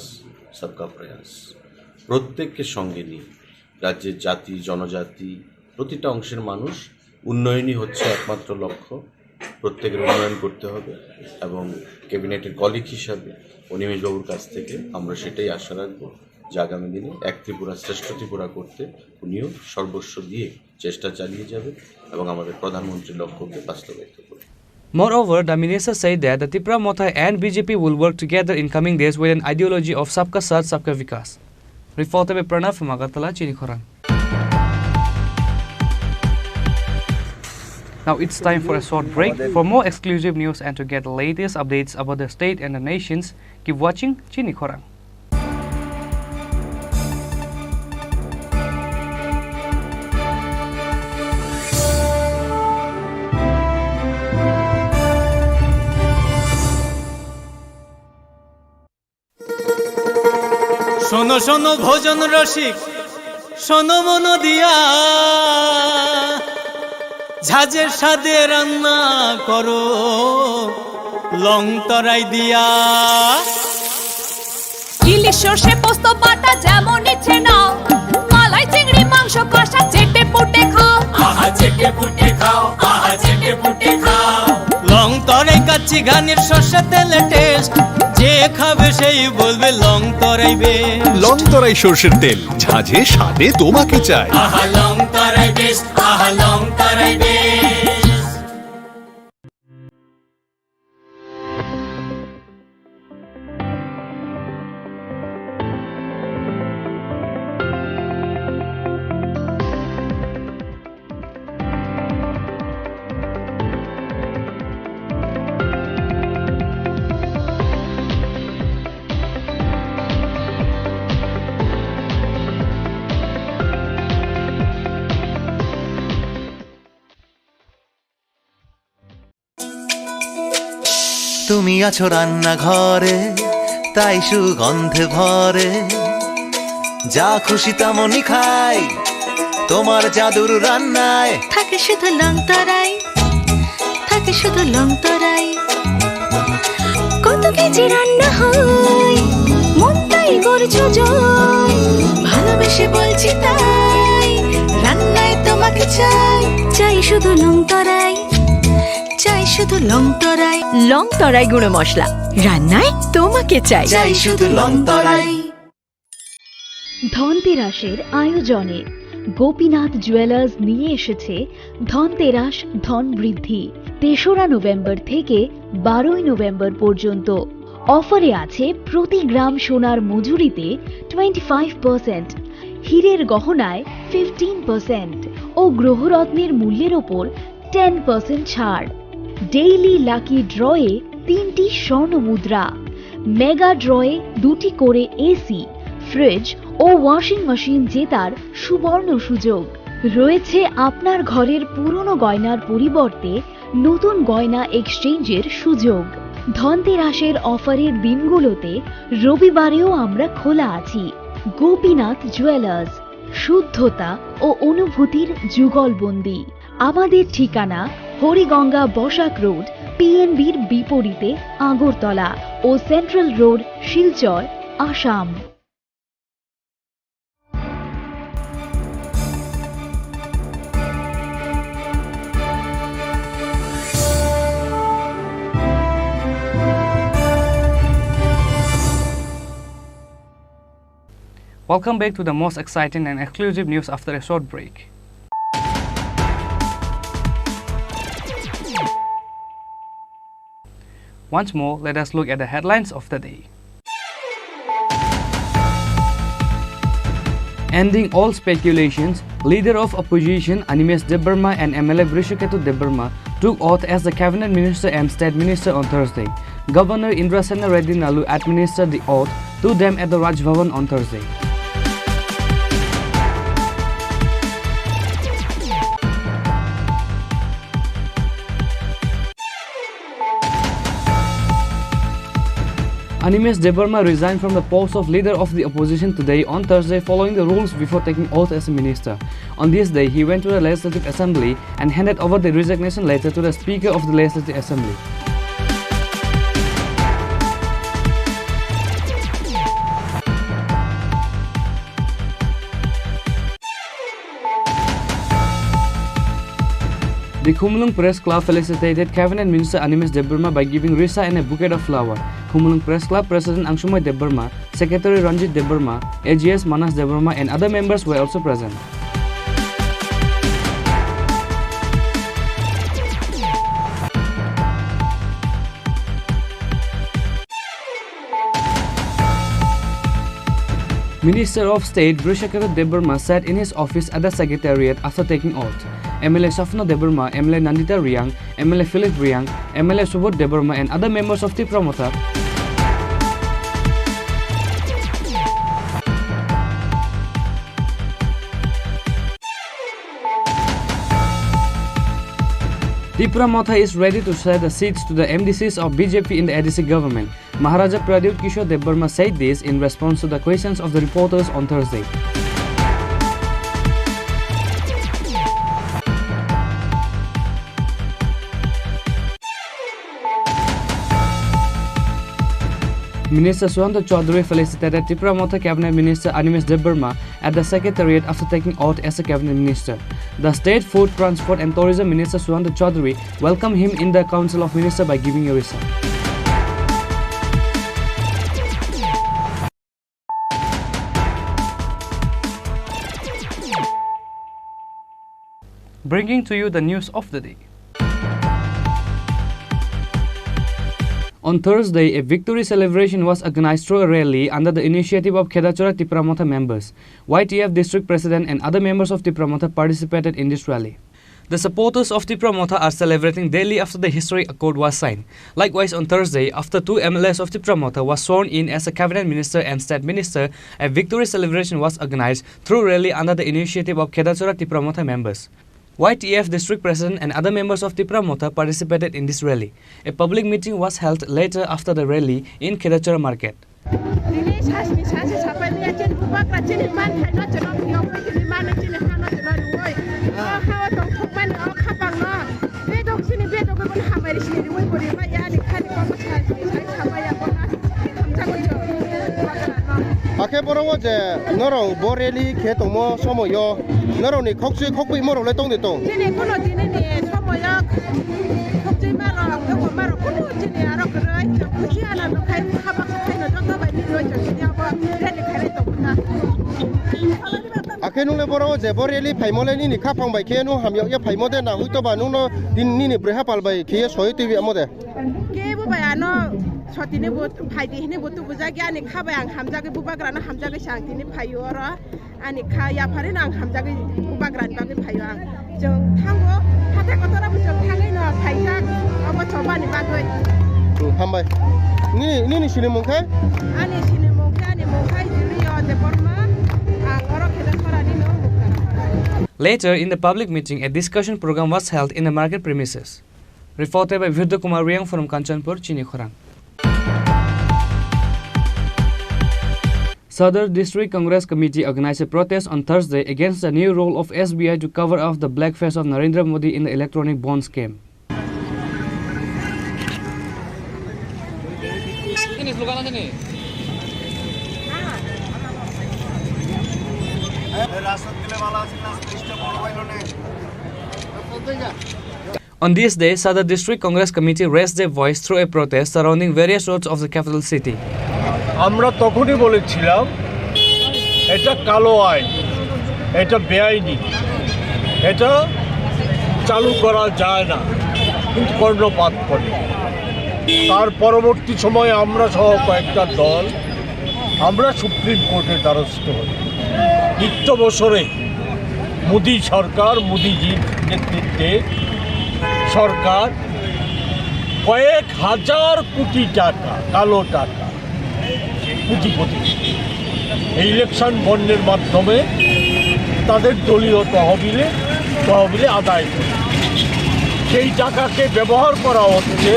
সবকা প্রয়াস, প্রত্যেককে সঙ্গে নিয়ে রাজ্যের জাতি, জনজাতি, প্রতিটা অংশের মানুষ উন্নয়নই হচ্ছে একমাত্র লক্ষ্য। প্রত্যেকের উন্নয়ন করতে হবে এবং ক্যাবিনেটের কলিগ হিসাবে অনিমেষবাবুর কাছ থেকে আমরা সেটাই আশা রাখবো যে আগামী দিনে এক ত্রিপুরা শ্রেষ্ঠ ত্রিপুরা করতে উনিও সর্বস্ব দিয়ে চেষ্টা চালিয়ে যাবেন এবং আমাদের প্রধানমন্ত্রীর লক্ষ্যকে বাস্তবায়িত করবেন। Moreover, the minister said that the Tipra Motha and B J P will work together in coming days with an ideology of Sabka Saath, Sabka Vikas. Reporter by Pranav from Agartala, Chini Khorang. Now it's time for a short break. For more exclusive news and to get the latest updates about the state and the nations, keep watching Chini Khorang. শোনো, শোনো ভোজন রসিক, শোনো মন দিয়া, ঝাঁঝে স্বাদে রান্না করো লং তরাই দিয়া। ইলিশ সর্ষে পোস্ত বাটা যেমন ইচ্ছে নাও, মালাই চিংড়ি মাংস কষা চেটে পুটে খাও। আহা চেটে পুটে খাও, আহা চেটে পুটে খাও। লং তরাই কাচ্চি ঘানির সর্ষে তেলে টেস্ট, যে খাবে সেই বলবে লং তরাই বেস্ট। লং তরাই সর্ষের তেল, ঝাঁঝে স্বাদে তোমাকে চাই। আহা লং তরাই বেস্ট, আহা লং তরাই বেস্ট। তুমি আছো রান্নাঘরে, তাই সুগন্ধে ভরে। যা খুশি তেমনই খাই, তোমার জাদুর রান্নায়। থাকে শুধু লং তরাই, থাকে শুধু লং তরাই। কত কেজি রান্না হয়, মনটাই করছো জয়। ভালোবেসে বলছি তাই, রান্নায় তোমাকে চাই। চাই শুধু লং তরাই, চাই শুধু লং তরাই। লং তরাই গুঁড়ো মশলা, রান্নায় তোমাকে চাই। চাই শুধু লং তরাই। ধনতেরাসের আয়োজনে গোপীনাথ জুয়েলার্স নিয়ে এসেছে ধনতেরাস ধন বৃদ্ধি। তেসরা নভেম্বর থেকে বারোই নভেম্বর পর্যন্ত অফারে আছে প্রতি গ্রাম সোনার মজুরিতে টোয়েন্টি ফাইভ পার্সেন্ট, হীরের গহনায় ফিফটিন পার্সেন্ট ও গ্রহরত্নের মূল্যের ওপর টেন পার্সেন্ট ছাড়। ডেইলি লাকি ড্রয়ে তিনটি স্বর্ণ মুদ্রা, মেগা ড্রয়ে দুটি করে এসি, ফ্রিজ ও ওয়াশিং মেশিন জেতার সুবর্ণ সুযোগ। রয়েছে আপনার ঘরের পুরনো গয়নার পরিবর্তে নতুন গয়না এক্সচেঞ্জের সুযোগ। ধনতেরাসের অফারের দিনগুলোতে রবিবারেও আমরা খোলা আছি। গোপীনাথ জুয়েলার্স, শুদ্ধতা ও অনুভূতির যুগলবন্দি। আমাদের ঠিকানা হরিগঙ্গা বসাক রোড, পিএনবির বিপরীতে আগরতলা ও central road, Silchar, Assam. Welcome back to the most exciting and exclusive news after a short break. Once more, let us look at the headlines of the day. Ending all speculations, leader of opposition Animesh Debbarma and M L A Brishaketu Debbarma took oath as the cabinet minister and state minister on Thursday. Governor Indrasena Reddy Nallu administered the oath to them at the Raj Bhavan on Thursday. Animesh Debbarma resigned from the post of leader of the opposition today on Thursday following the rules before taking oath as a minister. On this day, he went to the Legislative Assembly and handed over the resignation letter to the Speaker of the Legislative Assembly. The Khumulwng Press Club felicitated Cabinet Minister Animesh Debbarma by giving Risa and a bouquet of flower. Khumulwng Press Club President Angsumai Debbarma, Secretary Ranjit Debbarma, A G S Manas Debbarma and other members were also present. Minister of State Brishaketu Debbarma sat in his office at the Secretariat after taking oath. M L A Sapna Debbarma, M L A Nandita Reang, M L A Philip Reang, M L A Subodh Debbarma and other members of Tipra Motha. Tipra Motha is ready to share the seats to the M D Cs of B J P in the A D C government. Maharaja Pradyut Kishore Debbarma said this in response to the questions of the reporters on Thursday. Minister Sushanta Chowdhury felicitated Tipra Motha Cabinet Minister Animesh Debbarma at the Secretariat after taking oath as a Cabinet Minister. The State Food, Transport and Tourism Minister Sushanta Chowdhury welcomed him in the Council of Ministers by giving a reception. Bringing to you the news of the day. On Thursday, a victory celebration was organized through a rally under the initiative of Khedachora Tipra Motha members. Y T F district president and other members of Tipra Motha participated in this rally. The supporters of Tipra Motha are celebrating daily after the historic accord was signed. Likewise, on Thursday, after two M L As of Tipra Motha was sworn in as a cabinet minister and state minister, a victory celebration was organized through rally under the initiative of Khedachora Tipra Motha members. Y T F district president and other members of Tipra Motha participated in this rally. A public meeting was held later after the rally in Khedachora market. Tini sasni sase sapai miya chini bubagra chini man thai no chini phiyok bai chini man chini hano chini riwoi. O hao tong thok mani o khapang no. Bedok chini bedok bai hamari chini riwoi bori bai ya ni khani komo sasni sai sapai ya kona. Hamsa ko jo. Bubagra no. Akhe boro o je norok bo rally khe tongmo somoyo norok ni khokchwi khokbwi morok le tong de tong. Chini kono tini ni somoyo khokchwi marok, khokma marok kono chini arok roi. Khusi ana no khai khapang. Akhe nungle boro je bo rally phaimo le nini khaphang bai khe nung hamyok ye phaimo de na huito ba nungno din nini bwrwi hapal bai khe ye soi twi amo de. Ke bo bai ano sotini bo phai di hini bo tu bujak ya ani kha bai ang hamjak bubagra no hamjak sa ang tini phaio oro. Ani kha yaphari no ang hamjagwi bubagrani bagwi phaio ang. Chwng thango, hathai kotora bo chwng thangwi no phaijak, obo chobani bagwi. Hmm, hambai. Nini, nini sinimung khe? Ani sinimung khe, ani mung khe Julio Debbarma, ang oro Khedachorani no Muktara. Later in the public meeting, a discussion program was held in the market premises. Reported by Virdo Kumar Riang from Kanchanpur, Chini Khorang. Sadar District Congress Committee organized a protest on Thursday against the new role of S B I to cover up the blackface of Narendra Modi in the electronic bond scam. On this day, Sadar District Congress Committee raised their voice through a protest surrounding various roads of the capital city. আমরা তখনই বলেছিলাম, এটা কালো আইন, এটা বেআইনি, এটা চালু করা যায় না, কিন্তু কর্ণপাত করে। তার পরবর্তী সময়ে আমরা সহ কয়েকটা দল আমরা সুপ্রিম কোর্টের দ্বারস্থ হই। নিত্য বছরে মোদী সরকার, মোদীজির নেতৃত্বে সরকার কয়েক হাজার কোটি টাকা, কালো টাকা, কোটিপতি এই ইলেকশন বন্ডের মাধ্যমে তাদের দলীয় তহবিলে, তহবিলে আদায় করে। সেই টাকাকে ব্যবহার করা হচ্ছে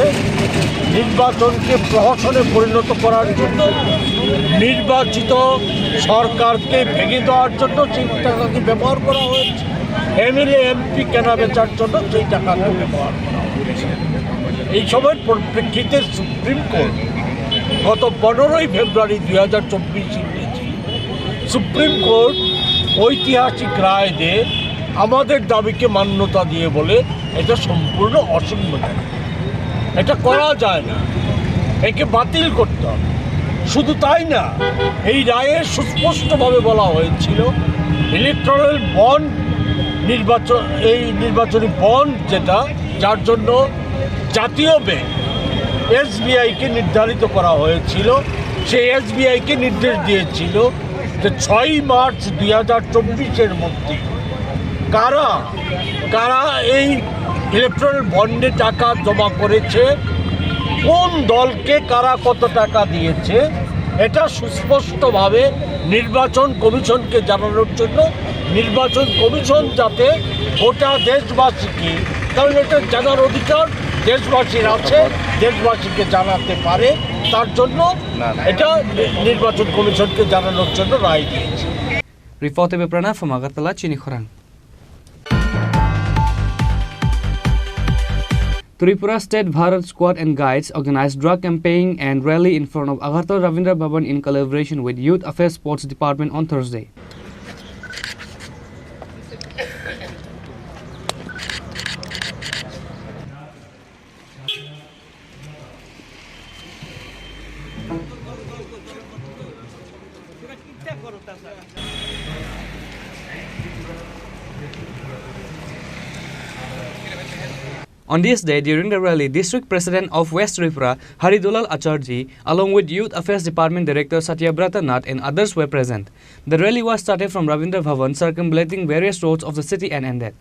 নির্বাচনকে প্রহসনে পরিণত করার জন্য, নির্বাচিত সরকারকে ভেঙে দেওয়ার জন্য সেই টাকাকে ব্যবহার করা হয়েছে, এমএলএ এমপি কেনা বেচার জন্য সেই টাকাকে ব্যবহার করা হয়েছে। এই সবের পরিপ্রেক্ষিতে সুপ্রিম কোর্ট গত পনেরোই ফেব্রুয়ারি দুই হাজার চব্বিশ ইংরেজি সুপ্রিম কোর্ট ঐতিহাসিক রায় দিয়ে আমাদের দাবিকে মান্যতা দিয়ে বলে এটা সম্পূর্ণ অসাংবিধানিক, এটা করা যায় না, একে বাতিল করতে হবে। শুধু তাই না, এই রায়ে সুস্পষ্টভাবে বলা হয়েছিল ইলেকট্রাল বন্ড নির্বাচন, এই নির্বাচনী বন্ড যেটা, যার জন্য জাতীয় ব্যাংক এসবিআইকে নির্ধারিত করা হয়েছিল, সেই এসবিআইকে নির্দেশ দিয়েছিল যে ছয়ই মার্চ দুই হাজার চব্বিশের মধ্যে কারা কারা এই ইলেকট্রাল বন্ডে টাকা জমা করেছে, কোন দলকে কারা কত টাকা দিয়েছে, এটা সুস্পষ্টভাবে নির্বাচন কমিশনকে জানানোর জন্য, নির্বাচন কমিশন যাতে গোটা দেশবাসীকে, কারণ এটা জানার অধিকার দেশবাসীর আছে, দেশবাসীকে জানাতে পারে। তার জন্য না, না। এটা নি-, নির্বাচন কমিশনকে জানানোর জন্য রায় দিয়েছে। Report by Pranav from Agartala, Chini Khorang. Tripura State Bharat Squad and Guides organized drug campaign and rally in front of Agartala Ravindra Bhavan in collaboration with Youth Affairs Sports Department on Thursday. On this day, during the rally, District President of West Tripura, Haridulal Acharjee, along with Youth Affairs Department Director Satyabrata Nath and others were present. The rally was started from Ravindra Bhavan, circumambulating various roads of the city and ended.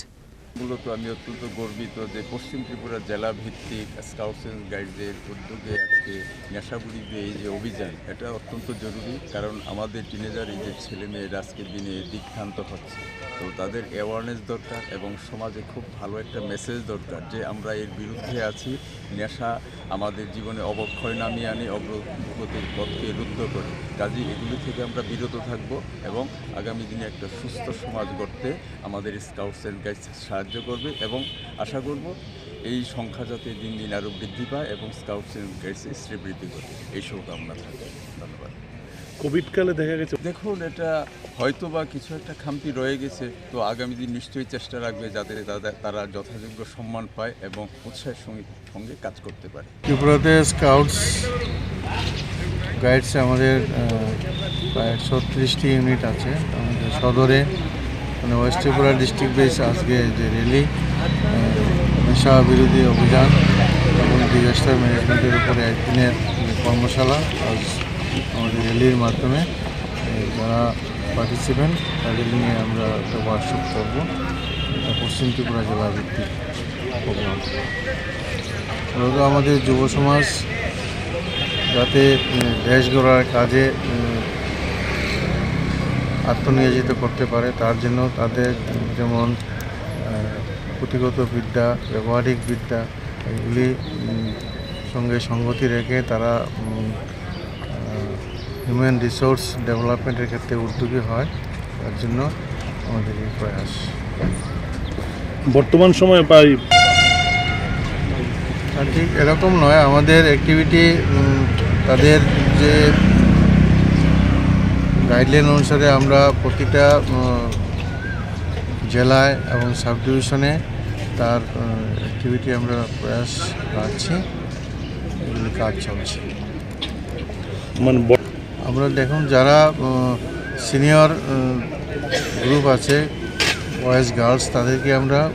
মূলত আমি অত্যন্ত গর্বিত যে পশ্চিম ত্রিপুরা জেলা ভিত্তিক scouts and গাইডসের উদ্যোগে আজকে নেশাবুড়ি বিরোধী যে অভিযান, এটা অত্যন্ত জরুরি, কারণ আমাদের টিনেজার এই যে ছেলে মেয়েরা আজকের দিনে দিকভ্রান্ত হচ্ছে, তো তাদের অ্যাওয়ারনেস দরকার এবং সমাজে খুব ভালো একটা মেসেজ দরকার যে আমরা এর বিরুদ্ধে আছি। নেশা আমাদের জীবনে অবক্ষয় নামিয়ে আনে, অগ্রগতির পথকে রুদ্ধ করে। কাজেই এগুলি থেকে আমরা বিরত থাকব এবং আগামী দিনে একটা সুস্থ সমাজ গড়তে আমাদের স্কাউটস অ্যান্ড গাইডস সাহায্য করবে এবং আশা করব এই সংখ্যা যাতে দিন দিন আরও বৃদ্ধি পায় এবং স্কাউটস অ্যান্ড গাইডস শ্রীবৃদ্ধি করবে, এই শুভকামনা থাকবে। ধন্যবাদ। কোভিড কালে দেখা গেছে দেখুন, এটা হয়তো বা কিছু একটা খামতি রয়ে গেছে, তো আগামী দিন নিশ্চয়ই চেষ্টা রাখবে যাতে তাদের, তারা যথাযোগ্য সম্মান পায় এবং উৎসাহের সঙ্গে, সঙ্গে কাজ করতে পারে। ত্রিপুরাতে স্কাউটস গাইডস আমাদের, আহ, প্রায় একশো ত্রিশটি ইউনিট আছে। আমাদের সদরে, মানে, ওয়েস্ট ত্রিপুরা ডিস্ট্রিক্ট বেস আজকে যে র্যালি, আহ, নেশা বিরোধী অভিযান এবং ডিজাস্টার ম্যানেজমেন্টের উপরে একদিনের যে কর্মশালা, আজ আমাদের র্যালির মাধ্যমে, আহ, যারা পার্টিসিপেন্ট, তাদের নিয়ে আমরা একটা ওয়ার্কশপ করব। এটা পশ্চিম ত্রিপুরা জেলা ভিত্তিক প্রোগ্রাম। মূলত আমাদের যুব সমাজ যাতে, উম, দেশ গড়ার কাজে, উম, আত্মনিয়োজিত করতে পারে, তার জন্য তাদের, উম, যেমন, আহ, পুঁথিগত বিদ্যা, ব্যবহারিক বিদ্যা, এগুলি, উম, সঙ্গে সঙ্গতি রেখে তারা, উম, আহ, হিউম্যান রিসোর্স ডেভেলপমেন্টের ক্ষেত্রে উদ্যোগী হয়, তার জন্য আমাদের এই প্রয়াস। বর্তমান সময়ে প্রায় না, ঠিক এরকম নয়। আমাদের অ্যাক্টিভিটি, উম, তাদের যে গাইডলাইন অনুসারে আমরা প্রতিটা, উম, জেলায় এবং সাব ডিভিশনে তার, উম, অ্যাক্টিভিটি আমরা প্রয়াস রাখছি, এগুলি কাজ চলছে। মানে ব- আমরা দেখুন, যারা, উম, সিনিয়র, উম, গ্রুপ আছে, বয়েজ গার্লস, তাদেরকে আমরা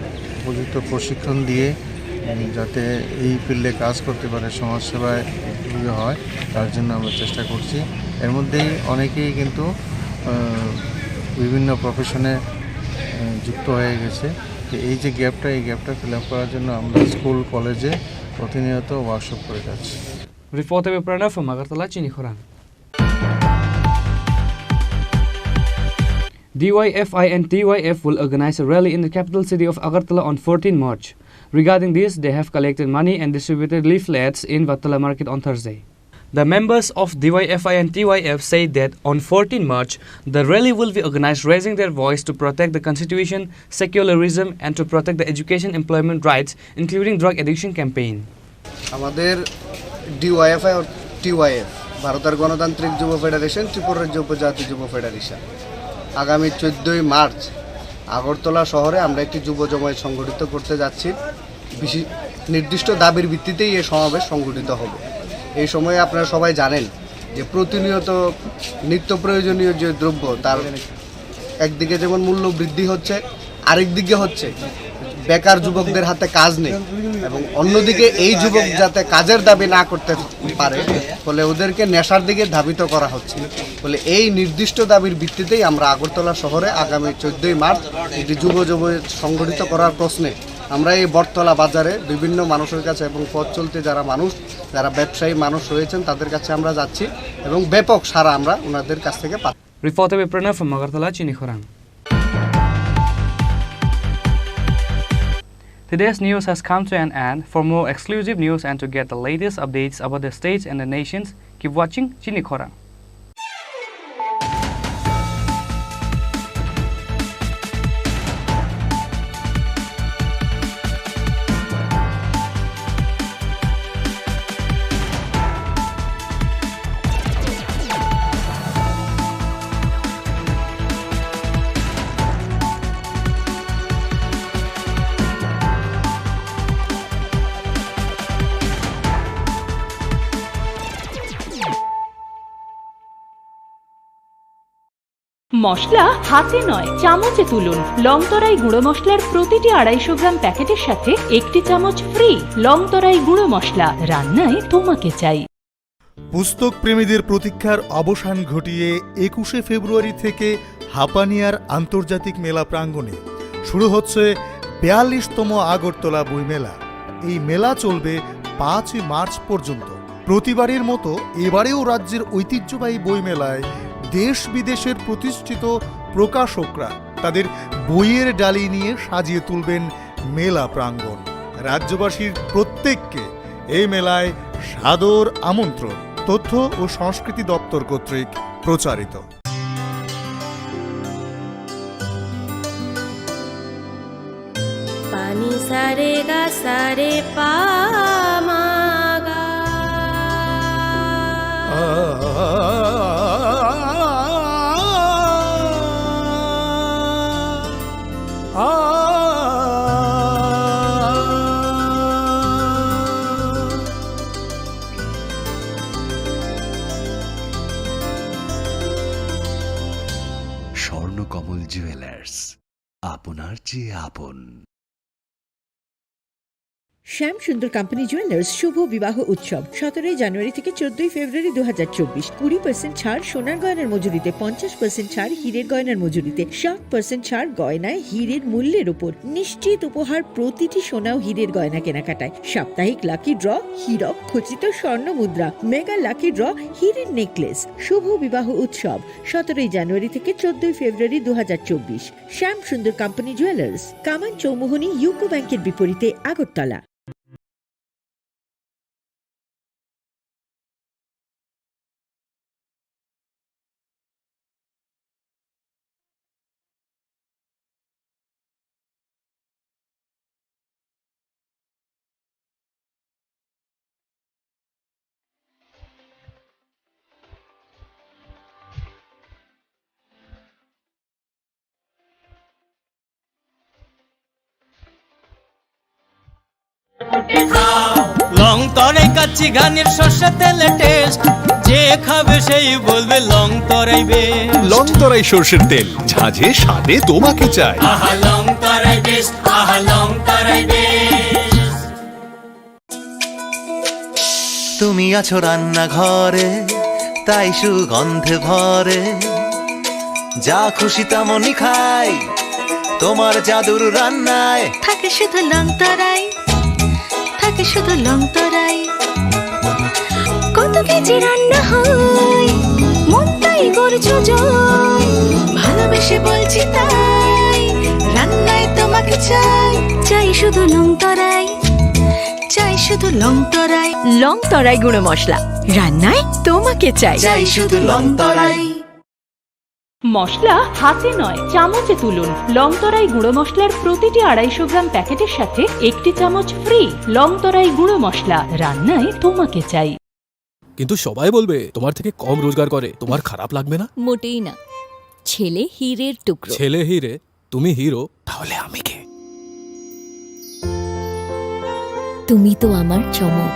উপযুক্ত প্রশিক্ষণ দিয়ে, উম, যাতে এই ফিল্ডে কাজ করতে পারে, সমাজসেবায় উদ্যোগী হয়, তার জন্য আমরা চেষ্টা করছি। এর মধ্যেই অনেকেই কিন্তু, আহ, বিভিন্ন প্রফেশনে, আহ, যুক্ত হয়ে গেছে। তো এই যে গ্যাপটা, এই গ্যাপটা ফিল আপ করার জন্য আমরা স্কুল, কলেজে প্রতিনিয়ত ওয়ার্কশপ করে যাচ্ছি। Reporter Pranav from Agartala, Chini Khorang. D Y F I and T Y F will organize a rally in the capital city of Agartala on fourteen March. Regarding this, they have collected money and distributed leaflets in Battala market on Thursday. The members of D Y F I and T Y F say that on fourteen March, the rally will be organized, raising their voice to protect the constitution, secularism, and to protect the education employment rights, including drug addiction campaign. আমাদের ডিওয়াইএফআই ও টিওয়াইএফ, ভারতের গণতান্ত্রিক যুব ফেডারেশন, ত্রিপুরা রাজ্য উপজাতি যুব ফেডারেশন, আগামী চোদ্দই মার্চ আগরতলা শহরে আমরা একটি যুব জমায়েত সংগঠিত করতে যাচ্ছি। বিশি-, নির্দিষ্ট দাবির ভিত্তিতেই এই সমাবেশ সংগঠিত হবে। এই সময়ে আপনারা সবাই জানেন যে প্রতিনিয়ত নিত্য প্রয়োজনীয় যে দ্রব্য, তার একদিকে যেমন মূল্য বৃদ্ধি হচ্ছে, আরেক দিকে হচ্ছে বেকার যুবকদের হাতে কাজ নেই, এবং অন্যদিকে এই যুবক যাতে কাজের দাবি না করতে পারে, ফলে ওদেরকে নেশার দিকে ধাবিত করা হচ্ছে। ফলে এই নির্দিষ্ট দাবির ভিত্তিতেই আমরা আগরতলা শহরে আগামী চোদ্দই মার্চ একটি যুব যুব সংগঠিত করার প্রশ্নে আমরা এই বটতলা বাজারে বিভিন্ন মানুষের কাছে এবং পথ চলতে যারা মানুষ, যারা ব্যবসায়ী মানুষ রয়েছেন, তাদের কাছে আমরা যাচ্ছি এবং ব্যাপক সাড়া আমরা ওনাদের কাছ থেকে পাচ্ছি। Reporter Pranav from Agartala, Chini Khorang. Today's news has come to an end. For more exclusive news and to get the latest updates about the states and the nations, keep watching Chini Khorang. মশলা হাতে নয়, চামচে তুলুন। লং তরাই গুঁড়ো মশলার প্রতিটি আড়াইশো গ্রাম প্যাকেটের সাথে একটি চামচ ফ্রি। লং তরাই গুঁড়ো মশলা, রান্নায় তোমাকে চাই। পুস্তক প্রেমীদের প্রতীক্ষার অবসান ঘটিয়ে একুশে ফেব্রুয়ারি থেকে হাপানিয়ার আন্তর্জাতিক মেলা প্রাঙ্গণে শুরু হচ্ছে বিয়াল্লিশতম আগরতলা বইমেলা। এই মেলা চলবে পাঁচই মার্চ পর্যন্ত। প্রতিবারের মতো এবারেও রাজ্যের ঐতিহ্যবাহী বইমেলায় দেশ বিদেশের প্রতিষ্ঠিত প্রকাশকরা তাদের বইয়ের ডালি নিয়ে সাজিয়ে তুলবেন মেলা প্রাঙ্গণ। রাজ্যবাসীর প্রত্যেককে এই মেলায় সাদর আমন্ত্রণ। তথ্য ও সংস্কৃতি দপ্তর কর্তৃক প্রচারিত। Pani sa re ga sa re pa ma ga. Swarnakamal jewellers, আপনার চেয়ে আপন। শ্যাম সুন্দর কোম্পানি জুয়েলার্স শুভ বিবাহ উৎসব সতেরোই জানুয়ারি থেকে চোদ্দই ফেব্রুয়ারি দু হাজার চব্বিশ। কুড়ি পার্সেন্ট ছাড় সোনার গয়নার মজুরিতে, পঞ্চাশ পার্সেন্ট ছাড় হীরের গয়নার মজুরিতে, সাত পার্সেন্ট ছাড় গয়নায় হীরের মূল্যের উপর। নিশ্চিত উপহার প্রতিটি সোনা ও হীরের গয়না কেনাকাটায়। সাপ্তাহিক লাকি ড্র, হীরক খচিত স্বর্ণ মুদ্রা, মেগা লাকি ড্র, হীরের নেকলেস। শুভ বিবাহ উৎসব সতেরোই জানুয়ারি থেকে চোদ্দই ফেব্রুয়ারি দু হাজার চব্বিশ। শ্যাম সুন্দর কোম্পানি জুয়েলার্স, কামান চৌমুহনী ইউকো ব্যাংকের বিপরীতে আগরতলা। লং তরাই কাচ্চি ঘানির সর্ষে তেলে টেস্ট, যে খাবে সেই বলবে লং তরাই বেস্ট। লং তরাই সর্ষের তেল, ঝাঁঝে স্বাদে তোমাকে চাই। আহা লং তরাই বেস্ট, আহা লং তরাই বেস্ট। তুমি আছো রান্নাঘরে, তাই সুগন্ধে ভরে। যা খুশি তেমনই খাই, তোমার জাদুর রান্নায়। থাকে শুধু লং তরাই, থাকে শুধু লং তরাই। কত কেজি রান্না হয়, মনটাই করছো জয়। ভালোবেসে বলছি তাই, রান্নায় তোমাকে চাই। চাই শুধু লং তরাই, চাই শুধু লং তরাই। লং তরাই গুঁড়ো মশলা, রান্নায় তোমাকে চাই। চাই শুধু লং তরাই। মশলা হাতে নয়, চামচে তুলুন। লং তরাই গুঁড়ো মশলার প্রতিটি আড়াইশো গ্রাম প্যাকেটের সাথে একটি চামচ ফ্রি। লং তরাই গুঁড়ো মশলা, রান্নায় তোমাকে চাই। কিন্তু সবাই বলবে তোমার থেকে কম রোজগার করে, তোমার খারাপ লাগবে না? মোটেই না। ছেলে হীরের টুকরো। ছেলে হীরে, তুমি হিরো, তাহলে আমি কে? তুমি তো আমার চমক।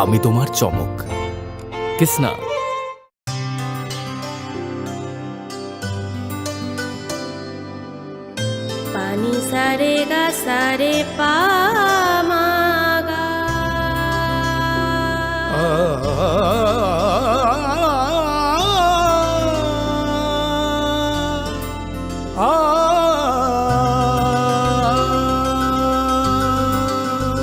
আমি তোমার চমক। Kisna. Pani sa re ga sa re pa ma ga.